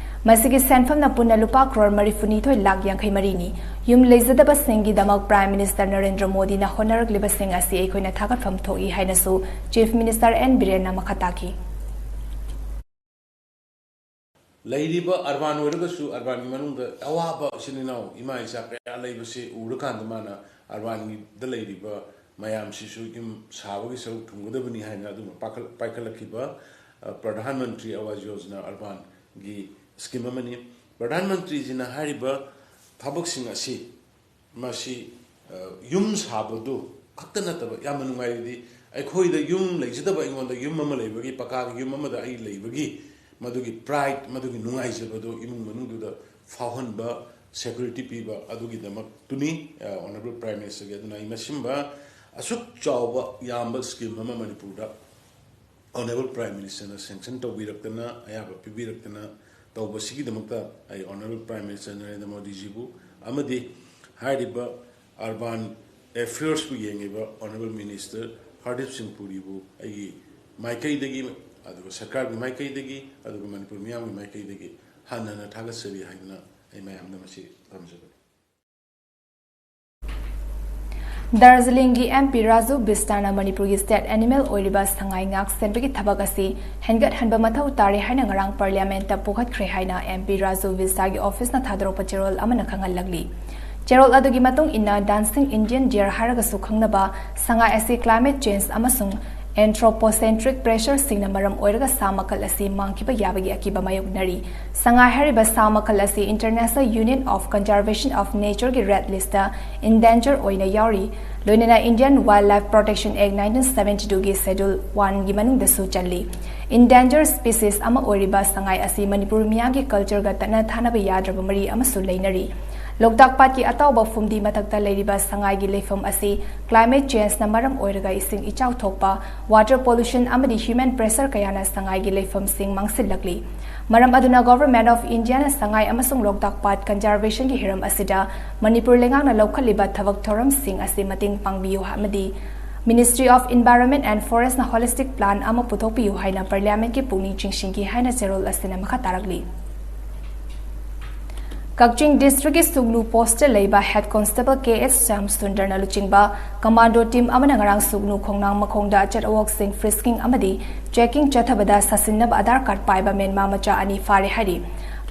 ꯃꯁꯤꯒꯤ ꯁꯦꯟꯐꯝꯅ ꯄꯨꯟꯅ ꯂꯨꯄꯥ ꯀ꯭ꯔꯣꯔ ꯃꯔꯤꯐꯨ ꯅꯤꯊꯣꯏ ꯂꯥꯈ ꯌꯥꯡꯈꯩ ꯃꯔꯤꯅꯤ꯫ ꯌꯨꯝ ꯂꯩꯖꯗꯕꯁꯤꯡꯒꯤꯗꯃꯛ ꯄ꯭ꯔꯥꯏꯝ ꯃꯤꯅꯤꯁꯇꯔ ꯅꯔꯦꯟꯗ꯭ꯔ ꯃꯣꯗꯤꯅ ꯍꯣꯠꯅꯔꯛꯂꯤꯕꯁꯤꯡ ꯑꯁꯤ ꯑꯩꯈꯣꯏꯅ ꯊꯥꯒꯠꯐꯝ ꯊꯣꯛꯏ ꯍꯥꯏꯅꯁꯨ ꯆꯤꯐ ꯃꯤꯅꯤꯁꯇꯔ ꯑꯦꯟ ꯕꯤꯔꯦꯟꯅ ꯃꯈꯥ ꯇꯥꯈꯤ꯫ ꯂꯩꯔꯤꯕ ꯑꯔꯕꯥꯟ ꯑꯣꯏꯔꯒꯁꯨ ꯑꯔꯕꯥꯟꯒꯤ ꯃꯅꯨꯡꯗ ꯑꯋꯥꯕ ꯏꯆꯤꯟ ꯏꯅꯥꯎ ꯏꯃꯥ ꯏꯆꯥ ꯀꯌꯥ ꯂꯩꯕꯁꯤ ꯎꯔꯀꯥꯟꯗ ꯃꯥꯅ ꯑꯔꯕꯥꯟꯒꯤꯗ ꯂꯩꯔꯤꯕ ꯃꯌꯥꯝꯁꯤꯁꯨ ꯌꯨꯝ ꯁꯥꯕꯒꯤ ꯁꯔꯨꯛ ꯊꯨꯡꯒꯗꯕꯅꯤ ꯍꯥꯏꯅ ꯑꯗꯨꯝ ꯄꯥꯈꯠ-, ꯄꯥꯏꯈꯠꯂꯛꯈꯤꯕ, ꯑ, ꯄ꯭ꯔꯙꯥꯟ ꯃꯟꯇ꯭ꯔꯤ ꯑꯋꯥꯖ ꯌꯣꯖꯅꯥ ꯑꯔꯕꯥꯟꯒꯤ ꯁ꯭ꯀꯤꯝ ꯑꯃꯅꯤ꯫ ꯄ꯭ꯔꯙꯥꯟ ꯃꯟꯇ꯭ꯔꯤꯖꯤꯅ ꯍꯥꯏꯔꯤꯕ ꯊꯕꯛꯁꯤꯡ ꯑꯁꯤ, ꯃꯁꯤ, ꯑ, ꯌꯨꯝ ꯁꯥꯕꯗꯨ ꯈꯛꯇ ꯅꯠꯇꯕ, ꯌꯥꯝꯅ ꯅꯨꯡꯉꯥꯏꯔꯤꯗꯤ, ꯑꯩꯈꯣꯏꯗ ꯌꯨꯝ ꯂꯩꯖꯗꯕ, ꯑꯩꯉꯣꯟꯗ ꯌꯨꯝ ꯑꯃ ꯂꯩꯕꯒꯤ, ꯄꯀꯥꯒꯤ ꯌꯨꯝ ꯑꯃꯗ ꯑꯩ ꯂꯩꯕꯒꯤ ꯃꯗꯨꯒꯤ ꯄ꯭ꯔꯥꯏꯗ, ꯃꯗꯨꯒꯤ ꯅꯨꯡꯉꯥꯏꯖꯕꯗꯨ ꯏꯃꯨꯡ ꯃꯅꯨꯡꯗꯨꯗ ꯐꯥꯎꯍꯟꯕ, ꯁꯦꯀ꯭ꯌꯨꯔꯤꯇꯤ ꯄꯤꯕ, ꯑꯗꯨꯒꯤꯗꯃꯛꯇꯨꯅꯤ, ꯑ, ꯑꯣꯅꯔꯦꯕꯜ ꯄ꯭ꯔꯥꯏꯝ ꯃꯤꯅꯤꯁꯇꯔꯒꯤ꯫ ꯑꯗꯨꯅ ꯑꯩ ꯃꯁꯤꯒꯨꯝꯕ ꯑꯁꯨꯛ ꯆꯥꯎꯕ, ꯌꯥꯝꯕ ꯁ꯭ꯀꯤꯝ ꯑꯃ ꯃꯅꯤꯄꯨꯔꯗ ꯑꯣꯅꯔꯦꯕꯜ ꯄ꯭ꯔꯥꯏꯝ ꯃꯤꯅꯤꯁꯇꯔꯅ ꯁꯦꯡꯁꯟ ꯇꯧꯕꯤꯔꯛꯇꯅ, ꯑꯌꯥꯕ ꯄꯤꯕꯤꯔꯛꯇꯅ ꯇꯧꯕꯁꯤꯒꯤꯗꯃꯛꯇ ꯑꯩ ꯑꯣꯅꯔꯦꯕꯜ ꯄ꯭ꯔꯥꯏꯝ ꯃꯤꯅꯤꯁꯇꯔ ꯅꯔꯦꯟꯗ꯭ꯔ ꯃꯣꯗꯤꯖꯤꯕꯨ ꯑꯃꯗꯤ ꯍꯥꯏꯔꯤꯕ ꯑꯔꯕꯥꯟ ꯑꯦꯐꯤꯌꯔꯁꯄꯨ ꯌꯦꯡꯉꯤꯕ ꯑꯣꯅꯔꯦꯕꯜ ꯃꯤꯅꯤꯁꯇꯔ ꯍꯔꯗꯤꯞ ꯁꯤꯡ ꯄꯨꯔꯤꯕꯨ ꯑꯩꯒꯤ ꯃꯥꯏꯀꯩꯗꯒꯤ, ꯑꯗꯨꯒ ꯁꯔꯀꯥꯔꯒꯤ ꯃꯥꯏꯀꯩꯗꯒꯤ, ꯑꯗꯨꯒ ꯃꯅꯤꯄꯨꯔ ꯃꯤꯌꯥꯝꯒꯤ ꯃꯥꯏꯀꯩꯗꯒꯤ ꯍꯟꯅ ꯍꯟꯅ ꯊꯥꯒꯠꯆꯔꯤ ꯍꯥꯏꯗꯨꯅ ꯑꯩ ꯃꯌꯥꯝꯗ ꯃꯁꯤ ꯇꯝꯖꯕꯅꯤ꯫ ꯗꯥꯔꯖꯤꯂꯤꯡꯒꯤ ꯑꯦꯝ ꯄꯤ ꯔꯥꯖꯨ ꯕꯤꯁꯇꯥꯅ ꯃꯅꯤꯄꯨꯔꯒꯤ ꯁ꯭ꯇꯦꯠ ꯑꯦꯅꯤꯃꯦꯜ ꯑꯣꯏꯔꯤꯕ ꯁꯉꯥꯏ ꯉꯥꯛ ꯁꯦꯟꯕꯒꯤ ꯊꯕꯛ ꯑꯁꯤ ꯍꯦꯟꯒꯠꯍꯟꯕ ꯃꯊꯧ ꯇꯥꯔꯦ ꯍꯥꯏꯅ ꯉꯔꯥꯡ ꯄꯥꯔꯂꯤꯌꯥꯃꯦꯟꯠꯇ ꯄꯨꯈꯠꯈ꯭ꯔꯦ ꯍꯥꯏꯅ ꯑꯦꯝ ꯄꯤ ꯔꯥꯖꯨ ꯕꯤꯁꯇꯥꯒꯤ ꯑꯣꯐꯤꯁꯅ ꯊꯥꯗꯣꯔꯛꯄ ꯆꯦꯔꯣꯜ ꯑꯃꯅ ꯈꯪꯍꯜꯂꯛꯂꯤ꯫ ꯆꯦꯔꯣꯜ ꯑꯗꯨꯒꯤ ꯃꯇꯨꯡ ꯏꯟꯅ, Dancing Indian Deer ꯍꯥꯏꯔꯒꯁꯨ ꯈꯪꯅꯕ ꯁꯉꯥꯏ ꯑꯁꯤ climate change ꯑꯃꯁꯨꯡ Anthropocentric pressure ꯁꯤꯡꯅ ꯃꯔꯝ ꯑꯣꯏꯔꯒ ꯁꯥ ꯃꯈꯜ ꯑꯁꯤ ꯃꯥꯡꯈꯤꯕ ꯌꯥꯕꯒꯤ ꯑꯀꯤꯕ ꯃꯥꯌꯣꯛꯅꯔꯤ꯫ ꯁꯉꯥꯏ ꯍꯥꯏꯔꯤꯕ ꯁꯥ ꯃꯈꯜ ꯑꯁꯤ International Union of Conservation of Nature ꯒꯤ red list ꯇ endanger ꯑꯣꯏꯅ ꯌꯥꯎꯔꯤ, ꯂꯣꯏꯅꯅ Indian Wildlife Protection Act nineteen seventy two ꯒꯤ Schedule one ꯒꯤ ꯃꯅꯨꯡꯗꯁꯨ ꯆꯜꯂꯤ꯫ Endanger species ꯑꯃ ꯑꯣꯏꯔꯤꯕ ꯁꯉꯥꯏ ꯑꯁꯤ ꯃꯅꯤꯄꯨꯔ ꯃꯤꯌꯥꯝꯒꯤ culture ꯒ ꯇꯠꯅ ꯊꯥꯅꯕ ꯌꯥꯗ꯭ꯔꯕ ꯃꯔꯤ ꯑꯃꯁꯨ ꯂꯩꯅꯔꯤ꯫ ꯂꯣꯛꯇꯥꯛ ꯄꯥꯠꯀꯤ ꯑꯇꯥꯎꯕ ꯐꯨꯝꯗꯤ ꯃꯊꯛꯇ ꯂꯩꯔꯤꯕ ꯁꯉꯥꯏꯒꯤ ꯂꯩꯐꯝ ꯑꯁꯤ climate change ꯅ ꯃꯔꯝ ꯑꯣꯏꯔꯒ ꯏꯁꯤꯡ ꯏꯆꯥꯎ ꯊꯣꯛꯄ, water pollution ꯑꯃꯗꯤ human pressure ꯀꯌꯥꯅ ꯁꯉꯥꯏꯒꯤ ꯂꯩꯐꯝꯁꯤꯡ ꯃꯥꯡꯁꯤꯜꯂꯛꯂꯤ꯫ ꯃꯔꯝ ꯑꯗꯨꯅ Government of India ꯅ ꯁꯉꯥꯏ ꯑꯃꯁꯨꯡ ꯂꯣꯛꯇꯥꯛ ꯄꯥꯠ conservation ꯒꯤ ꯍꯤꯔꯝ ꯑꯁꯤꯗ ꯃꯅꯤꯄꯨꯔ ꯂꯩꯉꯥꯛꯅ ꯂꯧꯈꯠꯂꯤꯕ ꯊꯕꯛ ꯊꯧꯔꯝꯁꯤꯡ ꯑꯁꯤ ꯃꯇꯦꯡ ꯄꯥꯡꯕꯤꯌꯨ ꯑꯃꯗꯤ Ministry of Environment and Forest ꯅ holistic plan ꯑꯃ ꯄꯨꯊꯣꯛꯄꯤꯌꯨ ꯍꯥꯏꯅ Parliament ꯀꯤ ꯄꯨꯛꯅꯤꯡ ꯆꯤꯡꯁꯤꯟꯈꯤ ꯍꯥꯏꯅ ꯆꯦꯔꯣꯜ ꯑꯁꯤꯅ ꯃꯈꯥ ꯇꯥꯔꯛꯂꯤ꯫ ꯀꯛꯆꯤꯡ district ꯀꯤ ꯁꯨꯒꯅꯨ post ꯇ ꯂꯩꯕ Head Constable K S Shyam ꯁꯨꯟꯗꯔꯅ ꯂꯨꯆꯤꯡꯕ commando team ꯑꯃꯅ ꯉꯔꯥꯡ ꯁꯨꯒꯅꯨ ꯈꯣꯡꯅꯥꯡ ꯃꯈꯣꯡꯗ ꯑꯆꯠ ꯑꯋꯣꯛꯁꯤꯡ frisking ꯑꯃꯗꯤ checking ꯆꯠꯊꯕꯗ ꯁꯥꯁꯤꯟꯅꯕ Aadhaar card ꯄꯥꯏꯕ ꯃꯦꯟꯃꯥ ꯃꯆꯥ ꯑꯅꯤ ꯐꯥꯔꯦ ꯍꯥꯏꯔꯤ꯫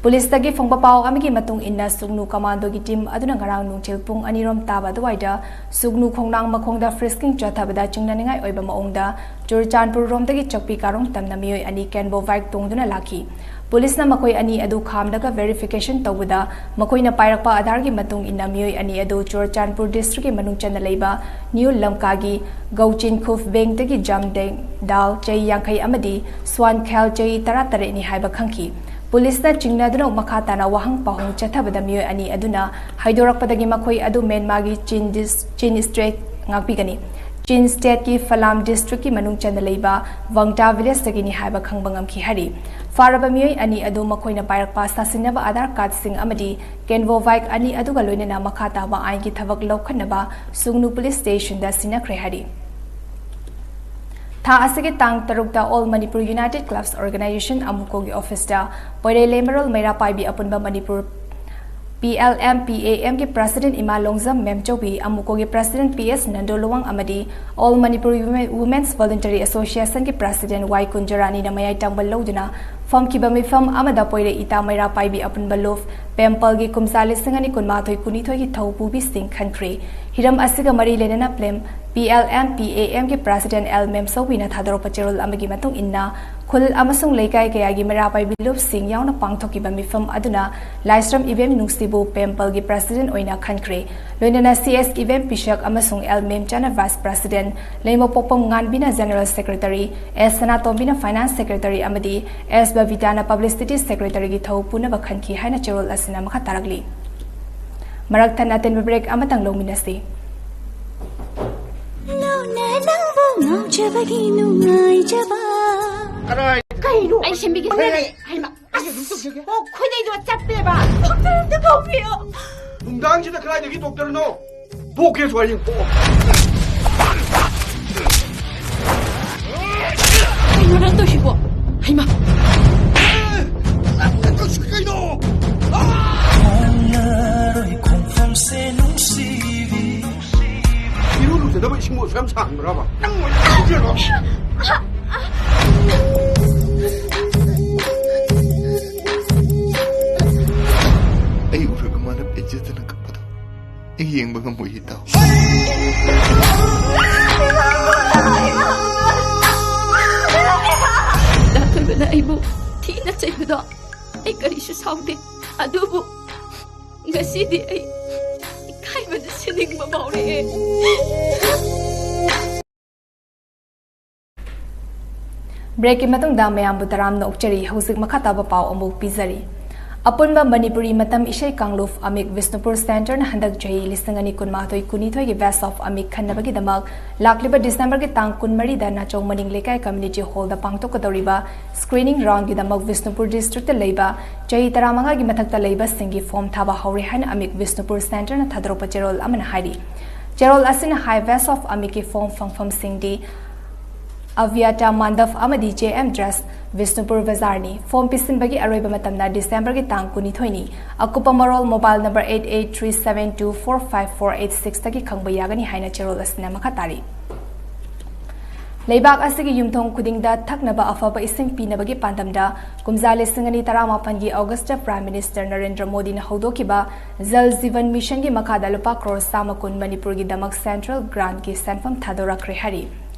Police ꯇꯒꯤ ꯐꯪꯕ ꯄꯥꯎ ꯑꯃꯒꯤ ꯃꯇꯨꯡ ꯏꯟꯅ, ꯁꯨꯒꯅꯨ commando ꯒꯤ team ꯑꯗꯨꯅ ꯉꯔꯥꯡ ꯅꯨꯡꯊꯤꯜ ꯄꯨꯡ ꯑꯅꯤꯔꯣꯝ ꯇꯥꯕ ꯑꯗꯨꯋꯥꯏꯗ ꯁꯨꯒꯅꯨ ꯈꯣꯡꯅꯥꯡ ꯃꯈꯣꯡꯗ frisking ꯆꯠꯊꯕꯗ ꯆꯤꯡꯅꯅꯤꯡꯉꯥꯏ ꯑꯣꯏꯕ ꯃꯑꯣꯡꯗ ꯆꯨꯔꯆꯥꯟꯄꯨꯔ ꯔꯣꯝꯗꯒꯤ ꯆꯛꯄꯤ ꯀꯥꯔꯣꯡ ꯇꯝꯅ ꯃꯤꯑꯣꯏ ꯑꯅꯤ Canvo bike ꯇꯣꯡꯗꯨꯅ ꯂꯥꯛꯈꯤ꯫ Police ꯅ ꯃꯈꯣꯏ ꯑꯅꯤ ꯑꯗꯨ ꯈꯥꯝꯂꯒ verification ꯇꯧꯕꯗ, ꯃꯈꯣꯏꯅ ꯄꯥꯏꯔꯛꯄ Aadhaar ꯒꯤ ꯃꯇꯨꯡ ꯏꯟꯅ ꯃꯤꯑꯣꯏ ꯑꯅꯤ ꯑꯗꯨ ꯆꯨꯔꯆꯥꯟꯄꯨꯔ district ꯀꯤ ꯃꯅꯨꯡ ꯆꯟꯅ ꯂꯩꯕ New ꯂꯝꯀꯥꯒꯤ ꯒꯧꯆꯤꯟ ꯈꯨꯐ ꯕꯦꯡꯗꯒꯤ ꯖꯝꯗꯦꯡ ꯗꯥꯜ ꯆꯍꯤ ꯌꯥꯡꯈꯩ ꯑꯃꯗꯤ ꯁ꯭ꯋꯥꯟ ꯈꯦꯜ ꯆꯍꯤ ꯇꯔꯥꯇꯔꯦꯠꯅꯤ ꯍꯥꯏꯕ ꯈꯪꯈꯤ꯫ Police ꯅ ꯆꯤꯡꯅꯗꯨꯅ ꯃꯈꯥ ꯇꯥꯅ ꯋꯥꯍꯪ ꯄꯥꯎꯍꯪ ꯆꯠꯊꯕꯗ ꯃꯤꯑꯣꯏ ꯑꯅꯤ ꯑꯗꯨꯅ ꯍꯥꯏꯗꯣꯔꯛꯄꯗꯒꯤ ꯃꯈꯣꯏ ꯑꯗꯨ ꯃꯦꯟꯃꯥꯒꯤ ꯆꯤꯟ dis-, ꯆꯤꯟ state ꯉꯥꯛꯄꯤꯒꯅꯤ꯫ ꯆꯤꯟ state ꯀꯤ ꯐꯂꯥꯝ district ꯀꯤ ꯃꯅꯨꯡ ꯆꯟꯅ ꯂꯩꯕ ꯋꯥꯡꯇꯥ village ꯗꯒꯤꯅꯤ ꯍꯥꯏꯕ ꯈꯪꯕ ꯉꯝꯈꯤ ꯍꯥꯏꯔꯤ꯫ ꯐꯥꯔꯕ ꯃꯤꯑꯣꯏ ꯑꯅꯤ ꯑꯗꯨ ꯃꯈꯣꯏꯅ ꯄꯥꯏꯔꯛꯄ ꯁꯥꯁꯤꯟꯅꯕ Aadhaar card ꯁꯤꯡ ꯑꯃꯗꯤ Canvo bike ꯑꯅꯤ ꯑꯗꯨꯒ ꯂꯣꯏꯅꯅ ꯃꯈꯥ ꯇꯥꯕ ꯑꯥꯏꯟꯒꯤ ꯊꯕꯛ ꯂꯧꯈꯠꯅꯕ ꯁꯨꯒꯅꯨ police station ꯗ ꯁꯤꯟꯅꯈ꯭ꯔꯦ ꯍꯥꯏꯔꯤ꯫ ꯊꯥ ꯑꯁꯤꯒꯤ ꯇꯥꯡ ꯇꯔꯨꯛꯇ All Manipur United Clubs Organization ꯑꯃꯨꯀꯣꯒꯤ office ꯇ ꯄꯣꯏꯔꯩ ꯂꯩꯃꯔꯣꯜ ꯃꯩꯔꯥ ꯄꯥꯏꯕꯤ ꯑꯄꯨꯟꯕ Manipur P L M P A M ꯒꯤ president ꯏꯃꯥ Longjam ꯃꯦꯝꯆꯧꯕꯤ, ꯑꯃꯨꯀꯣꯒꯤ president P S Nando Luwang ꯑꯃꯗꯤ All Manipur Women-, Women's Voluntary Association ꯒꯤ president ꯋꯥꯏ ꯀꯨꯟꯖꯔꯥꯅꯤꯅ ꯃꯌꯥꯏ ꯇꯪꯕ ꯂꯧꯗꯨꯅ ꯐꯝꯈꯤꯕ ꯃꯤꯐꯝ ꯑꯃꯗ ꯄꯣꯏꯔꯩ ꯏꯇꯥ ꯃꯩꯔꯥ ꯄꯥꯏꯕꯤ ꯑꯄꯨꯟꯕ ꯂꯨꯞ ꯄꯦꯝꯄꯜꯒꯤ ꯀꯨꯝꯖꯥ ꯂꯤꯁꯤꯡ ꯑꯅꯤ ꯀꯨꯟꯃꯥꯊꯣꯏ ꯀꯨꯟꯅꯤꯊꯣꯏꯒꯤ ꯊꯧ ꯄꯨꯕꯤꯁꯤꯡ ꯈꯟꯈ꯭ꯔꯦ꯫ ꯍꯤꯔꯝ ꯑꯁꯤꯒ ꯃꯔꯤ ꯂꯩꯅꯅ ꯄ꯭ꯂꯦꯝ P L M P A M ꯒꯤ President L ꯃꯦꯝꯆꯧꯕꯤꯅ ꯊꯥꯗꯣꯔꯛꯄ ꯆꯦꯔꯣꯜ ꯑꯃꯒꯤ ꯃꯇꯨꯡ ꯏꯟꯅ, ꯈꯨꯜ ꯑꯃꯁꯨꯡ ꯂꯩꯀꯥꯏ ꯀꯌꯥꯒꯤ ꯃꯩꯔꯥ ꯄꯥꯏꯕꯤ ꯂꯨꯞꯁꯤꯡ ꯌꯥꯎꯅ ꯄꯥꯡꯊꯣꯛꯈꯤꯕ ꯃꯤꯐꯝ ꯑꯗꯨꯅ ꯂꯥꯏꯁ꯭ꯔꯝ ꯏꯕꯦꯝ ꯅꯨꯡꯁꯤꯕꯨ ꯄꯦꯝꯄꯜꯒꯤ President ꯑꯣꯏꯅ ꯈꯟꯈ꯭ꯔꯦ꯫ ꯂꯣꯏꯅꯅ C S ꯏꯕꯦꯝ ꯄꯤꯁꯛ ꯑꯃꯁꯨꯡ L ꯃꯦꯝꯆꯥꯅ Vice President, ꯂꯩꯃ ꯄꯣꯛꯄꯝ ꯉꯥꯟꯕꯤꯅ General Secretary, S ꯁꯅꯥꯇꯣꯝꯕꯤꯅ Finance Secretary ꯑꯃꯗꯤ S ꯕꯕꯤꯇꯥꯅ Publicity Secretaryꯒꯤ ꯊꯧ ꯄꯨꯅꯕ ꯈꯟꯈꯤ ꯍꯥꯏꯅ ꯆꯦꯔꯣꯜ ꯑꯁꯤꯅ ꯃꯈꯥ ꯇꯥꯔꯛꯂꯤ꯫ ꯃꯔꯛ ꯊꯠꯅ ꯑꯇꯦꯟꯕ break ꯑꯃꯇꯪ ꯂꯧꯃꯤꯟꯅꯁꯤ꯫ ꯂꯣꯟꯅ ꯅꯪꯕꯨ ꯉꯥꯎꯖꯕꯒꯤ ꯅꯨꯡꯉꯥꯏꯖꯕ꯫ ꯀꯗꯥꯏ? ꯀꯩꯅꯣ? ꯑꯩ ꯁꯦꯝꯕꯤꯒꯦ꯫ ꯍꯩ, ꯍꯩ꯫ ꯍꯩꯃꯥ, ꯑꯩ ꯑꯗꯨꯝ ꯇꯧꯖꯒꯦ꯫ ꯑꯣ, ꯈꯨꯗꯩꯗꯣ ꯆꯞꯄꯦꯕ꯫ ꯗꯣꯛꯇꯔ ꯑꯝꯇ ꯀꯧꯕꯤꯌꯣ꯫ ꯅꯨꯡꯗꯥꯡꯁꯤꯗ ꯀꯗꯥꯏꯗꯒꯤ ꯗꯣꯛꯇꯔꯅꯣ? ꯄꯣꯛꯀꯦꯁꯨ ꯍꯌꯦꯡ ꯄꯣꯛꯑꯣ꯫ ꯀꯩꯅꯣ ꯅꯪ ꯇꯧꯏꯁꯤꯕꯣ? ꯍꯩꯃꯥ! ꯅꯪ ꯇꯧꯏꯁꯤ ꯀꯩꯅꯣ? ꯏꯔꯨ ꯂꯨꯖꯅꯕ ꯏꯁꯤꯡ ꯑꯣꯏꯁꯨ ꯌꯥꯝ ꯁꯥꯍꯟꯕ꯭ꯔꯕ? ꯅꯪ ꯑꯣꯏꯅ ꯇꯧꯖꯔꯣ꯫ ꯑꯩ ꯎꯔꯒ ꯃꯥꯅ ꯄꯦꯟꯖꯗꯅ ꯀꯞꯄꯗꯣ ꯑꯩ ꯌꯦꯡꯕ ꯉꯝꯃꯣꯏ, ꯏꯇꯥꯎ꯫ ꯗꯥ ꯊꯣꯏꯕꯅ ꯑꯩꯕꯨ ꯊꯤꯅ ꯆꯩꯕꯗꯣ ꯑꯩ ꯀꯔꯤꯁꯨ ꯁꯥꯎꯗꯦ, ꯑꯗꯨꯕꯨ ꯉꯁꯤꯗꯤ ꯑꯩ ꯏꯀꯥꯏꯕꯅ ꯁꯤꯅꯤꯡꯕ ꯐꯥꯎꯔꯛꯑꯦ꯫ Breakꯀꯤ ꯃꯇꯨꯡꯗ ꯃꯌꯥꯝꯕꯨ ꯇꯔꯥꯝꯅ ꯑꯣꯛꯆꯔꯤ꯫ ꯍꯧꯖꯤꯛ ꯃꯈꯥ ꯇꯥꯕ ꯄꯥꯎ ꯑꯃꯨꯛ ꯄꯤꯖꯔꯤ꯫ ꯑꯄꯨꯟꯕ ꯃꯅꯤꯄꯨꯔꯤ ꯃꯇꯝ ꯏꯁꯩ ꯀꯥꯡꯂꯨꯞ ꯑꯃꯤꯛ ꯕꯤꯁꯅꯨꯄꯨꯔ Centreꯅ ꯍꯟꯗꯛ ꯆꯍꯤ ꯂꯤꯁꯤꯡ ꯑꯅꯤ ꯀꯨꯟꯃꯥꯊꯣꯏ ꯀꯨꯟꯅꯤꯊꯣꯏꯒꯤ Best of ꯑꯃꯤꯛ ꯈꯟꯅꯕꯒꯤꯗꯃꯛ ꯂꯥꯛꯂꯤꯕ Decemberꯒꯤ ꯇꯥꯡ ꯀꯨꯟꯃꯔꯤꯗ ꯅꯥꯆꯧ ꯃꯅꯤꯡ ꯂꯩꯀꯥꯏ Community Hallꯗ ꯄꯥꯡꯊꯣꯛꯀꯗꯧꯔꯤꯕ screening roundꯒꯤꯗꯃꯛ ꯕꯤꯁꯅꯨꯄꯨꯔ districtꯇ ꯂꯩꯕ ꯆꯍꯤ ꯇꯔꯥꯃꯉꯥꯒꯤ ꯃꯊꯛꯇ ꯂꯩꯕꯁꯤꯡꯒꯤ form ꯊꯥꯕ ꯍꯧꯔꯦ ꯍꯥꯏꯅ ꯑꯃꯤꯛ ꯕꯤꯁꯅꯨꯄꯨꯔ Centreꯅ ꯊꯥꯗꯣꯔꯛꯄ ꯆꯦꯔꯣꯜ ꯑꯃꯅ ꯍꯥꯏꯔꯤ꯫ ꯆꯦꯔꯣꯜ ꯑꯁꯤꯅ ꯍꯥꯏ, Best of ꯑꯃꯤꯛꯀꯤ form ꯐꯪꯐꯝꯁꯤꯡꯗꯤ ꯑꯚꯤꯌꯥꯇꯥ ꯃꯥꯟꯗꯞ ꯑꯃꯗꯤ J M Dress, Bishnupur ꯕꯖꯥꯔꯅꯤ꯫ Form ꯄꯤꯁꯤꯟꯕꯒꯤ ꯑꯔꯣꯏꯕ ꯃꯇꯝꯅ Decemberꯒꯤ ꯇꯥꯡ ꯀꯨꯟꯅꯤꯊꯣꯏꯅꯤ꯫ ꯑꯀꯨꯞꯄ ꯃꯔꯣꯜ mobile number eight eight three seven two four five four eight sixꯇꯒꯤ ꯈꯪꯕ ꯌꯥꯒꯅꯤ ꯍꯥꯏꯅ ꯆꯦꯔꯣꯜ ꯑꯁꯤꯅ ꯃꯈꯥ ꯇꯥꯔꯤ꯫ ꯂꯩꯕꯥꯛ ꯑꯁꯤꯒꯤ ꯌꯨꯝꯊꯣꯡ ꯈꯨꯗꯤꯡꯗ ꯊꯛꯅꯕ ꯑꯐꯕ ꯏꯁꯤꯡ ꯄꯤꯅꯕꯒꯤ ꯄꯥꯟꯗꯝꯗ ꯀꯨꯝꯖꯥ ꯂꯤꯁꯤꯡ ꯑꯅꯤ ꯇꯔꯥꯃꯥꯄꯟꯒꯤ ꯑꯣꯒꯁꯇ Prime Minister ꯅꯔꯦꯟꯗ꯭ꯔ ꯃꯣꯗꯤꯅ ꯍꯧꯗꯣꯛꯈꯤꯕ ꯖꯜ ꯖꯤꯕꯟ ꯃꯤꯁꯟꯒꯤ ꯃꯈꯥꯗ ꯂꯨꯄꯥ ꯀ꯭ꯔꯣꯔ ꯆꯥꯝꯃ ꯀꯨꯟ ꯃꯅꯤꯄꯨꯔꯒꯤꯗꯃꯛ central grantꯀꯤ ꯁꯦꯟꯐꯝ ꯊꯥꯗꯣꯔꯛꯈ꯭ꯔꯦ ꯍꯥꯏꯔꯤ꯫